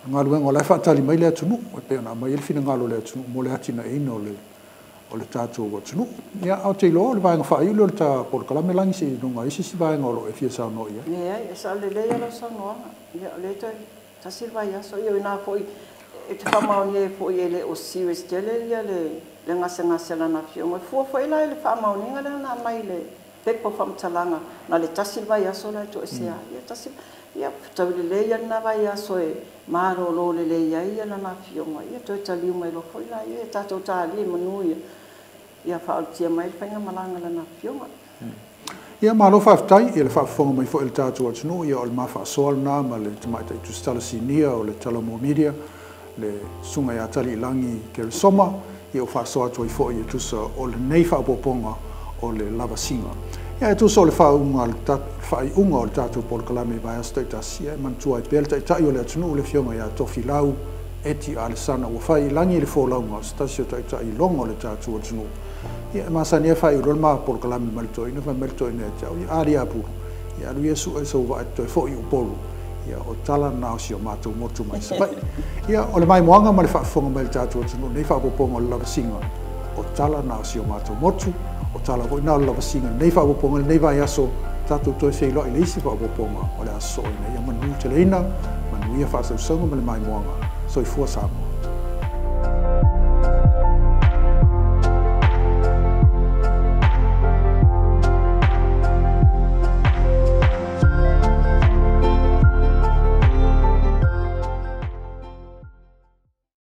O galuega o la e faatali mai le atunuu, e pei ona aumai ai le finagalo o le atunuu mo le atinaeina o le tatou atunuu. Ia, ae ou te iloa o le vaega faaiu lea o le ta polokalame Lagi seiloga ai se isi vaega o lo o e fia saunoa i ai. Leai, e sao lelei lau saunoaga. Ia, o lea toe tasi le vaiaso. Ia, o ina foi, e te faamaonia ai foi e le o serious tele ia le gasegase a lana afioga. E fua foi la i le faamaoniga lea na aumai i le pepa o faamatalaga na le tasi le vaiaso la e toesea ai. Ia tasi, ia fetaui lelei ia lena vaiaso e malolo lelei ai ia lana afioga. Ia toe taliu mai loa foi la ia, ia tatou talia i manu ia. Ia faaulutia mai le faigamalaga a lana afioga. Ia, malo faafetai i le faafofoga mai foi i le tatou atunuu. Ia, o le ma faasoa lena ma le tamaitai tusitala sinia o le Talomua Media, le Susuga ia Taliilagi Keresoma. Ia, ua faasoa atu ai foi e tusa o lenei faaopoopoga o le lavasiga. Ia, e tusa o le faaiuga o le tatou polokalame i vaiaso taitasi, ia e manatua ai pea le taitai o le atunuu, le Afioga ia Tofilau Eti Alesana, ua fai i lagi le folauga o se tasi o taitai iloga o le tatou atunuu. Ia, e masani ai faaiu loa le ma polokalame ma le toeaina, fai mai le toeaina ia te au, ia ali apulu. Ia alu ia su'e sou vaa e te toe fo'i i Upolu. Ia, o tala na o si o matou motu mai Savaii. Ia, o le maimoaga ma le faafofoga mai a le tatou atunuu i lenei faaopoopoga o le lavasiga, o tala na o si o matou motu, o tala foi na o le lavasiga i lenei faaopoopoga i lenei vaiaso, tatou toe feiloai i le isi faaopoopoga o le a sosoo ina ia manuteleina, manuia faasausauga ma le maimoaga. Soifua Samoa.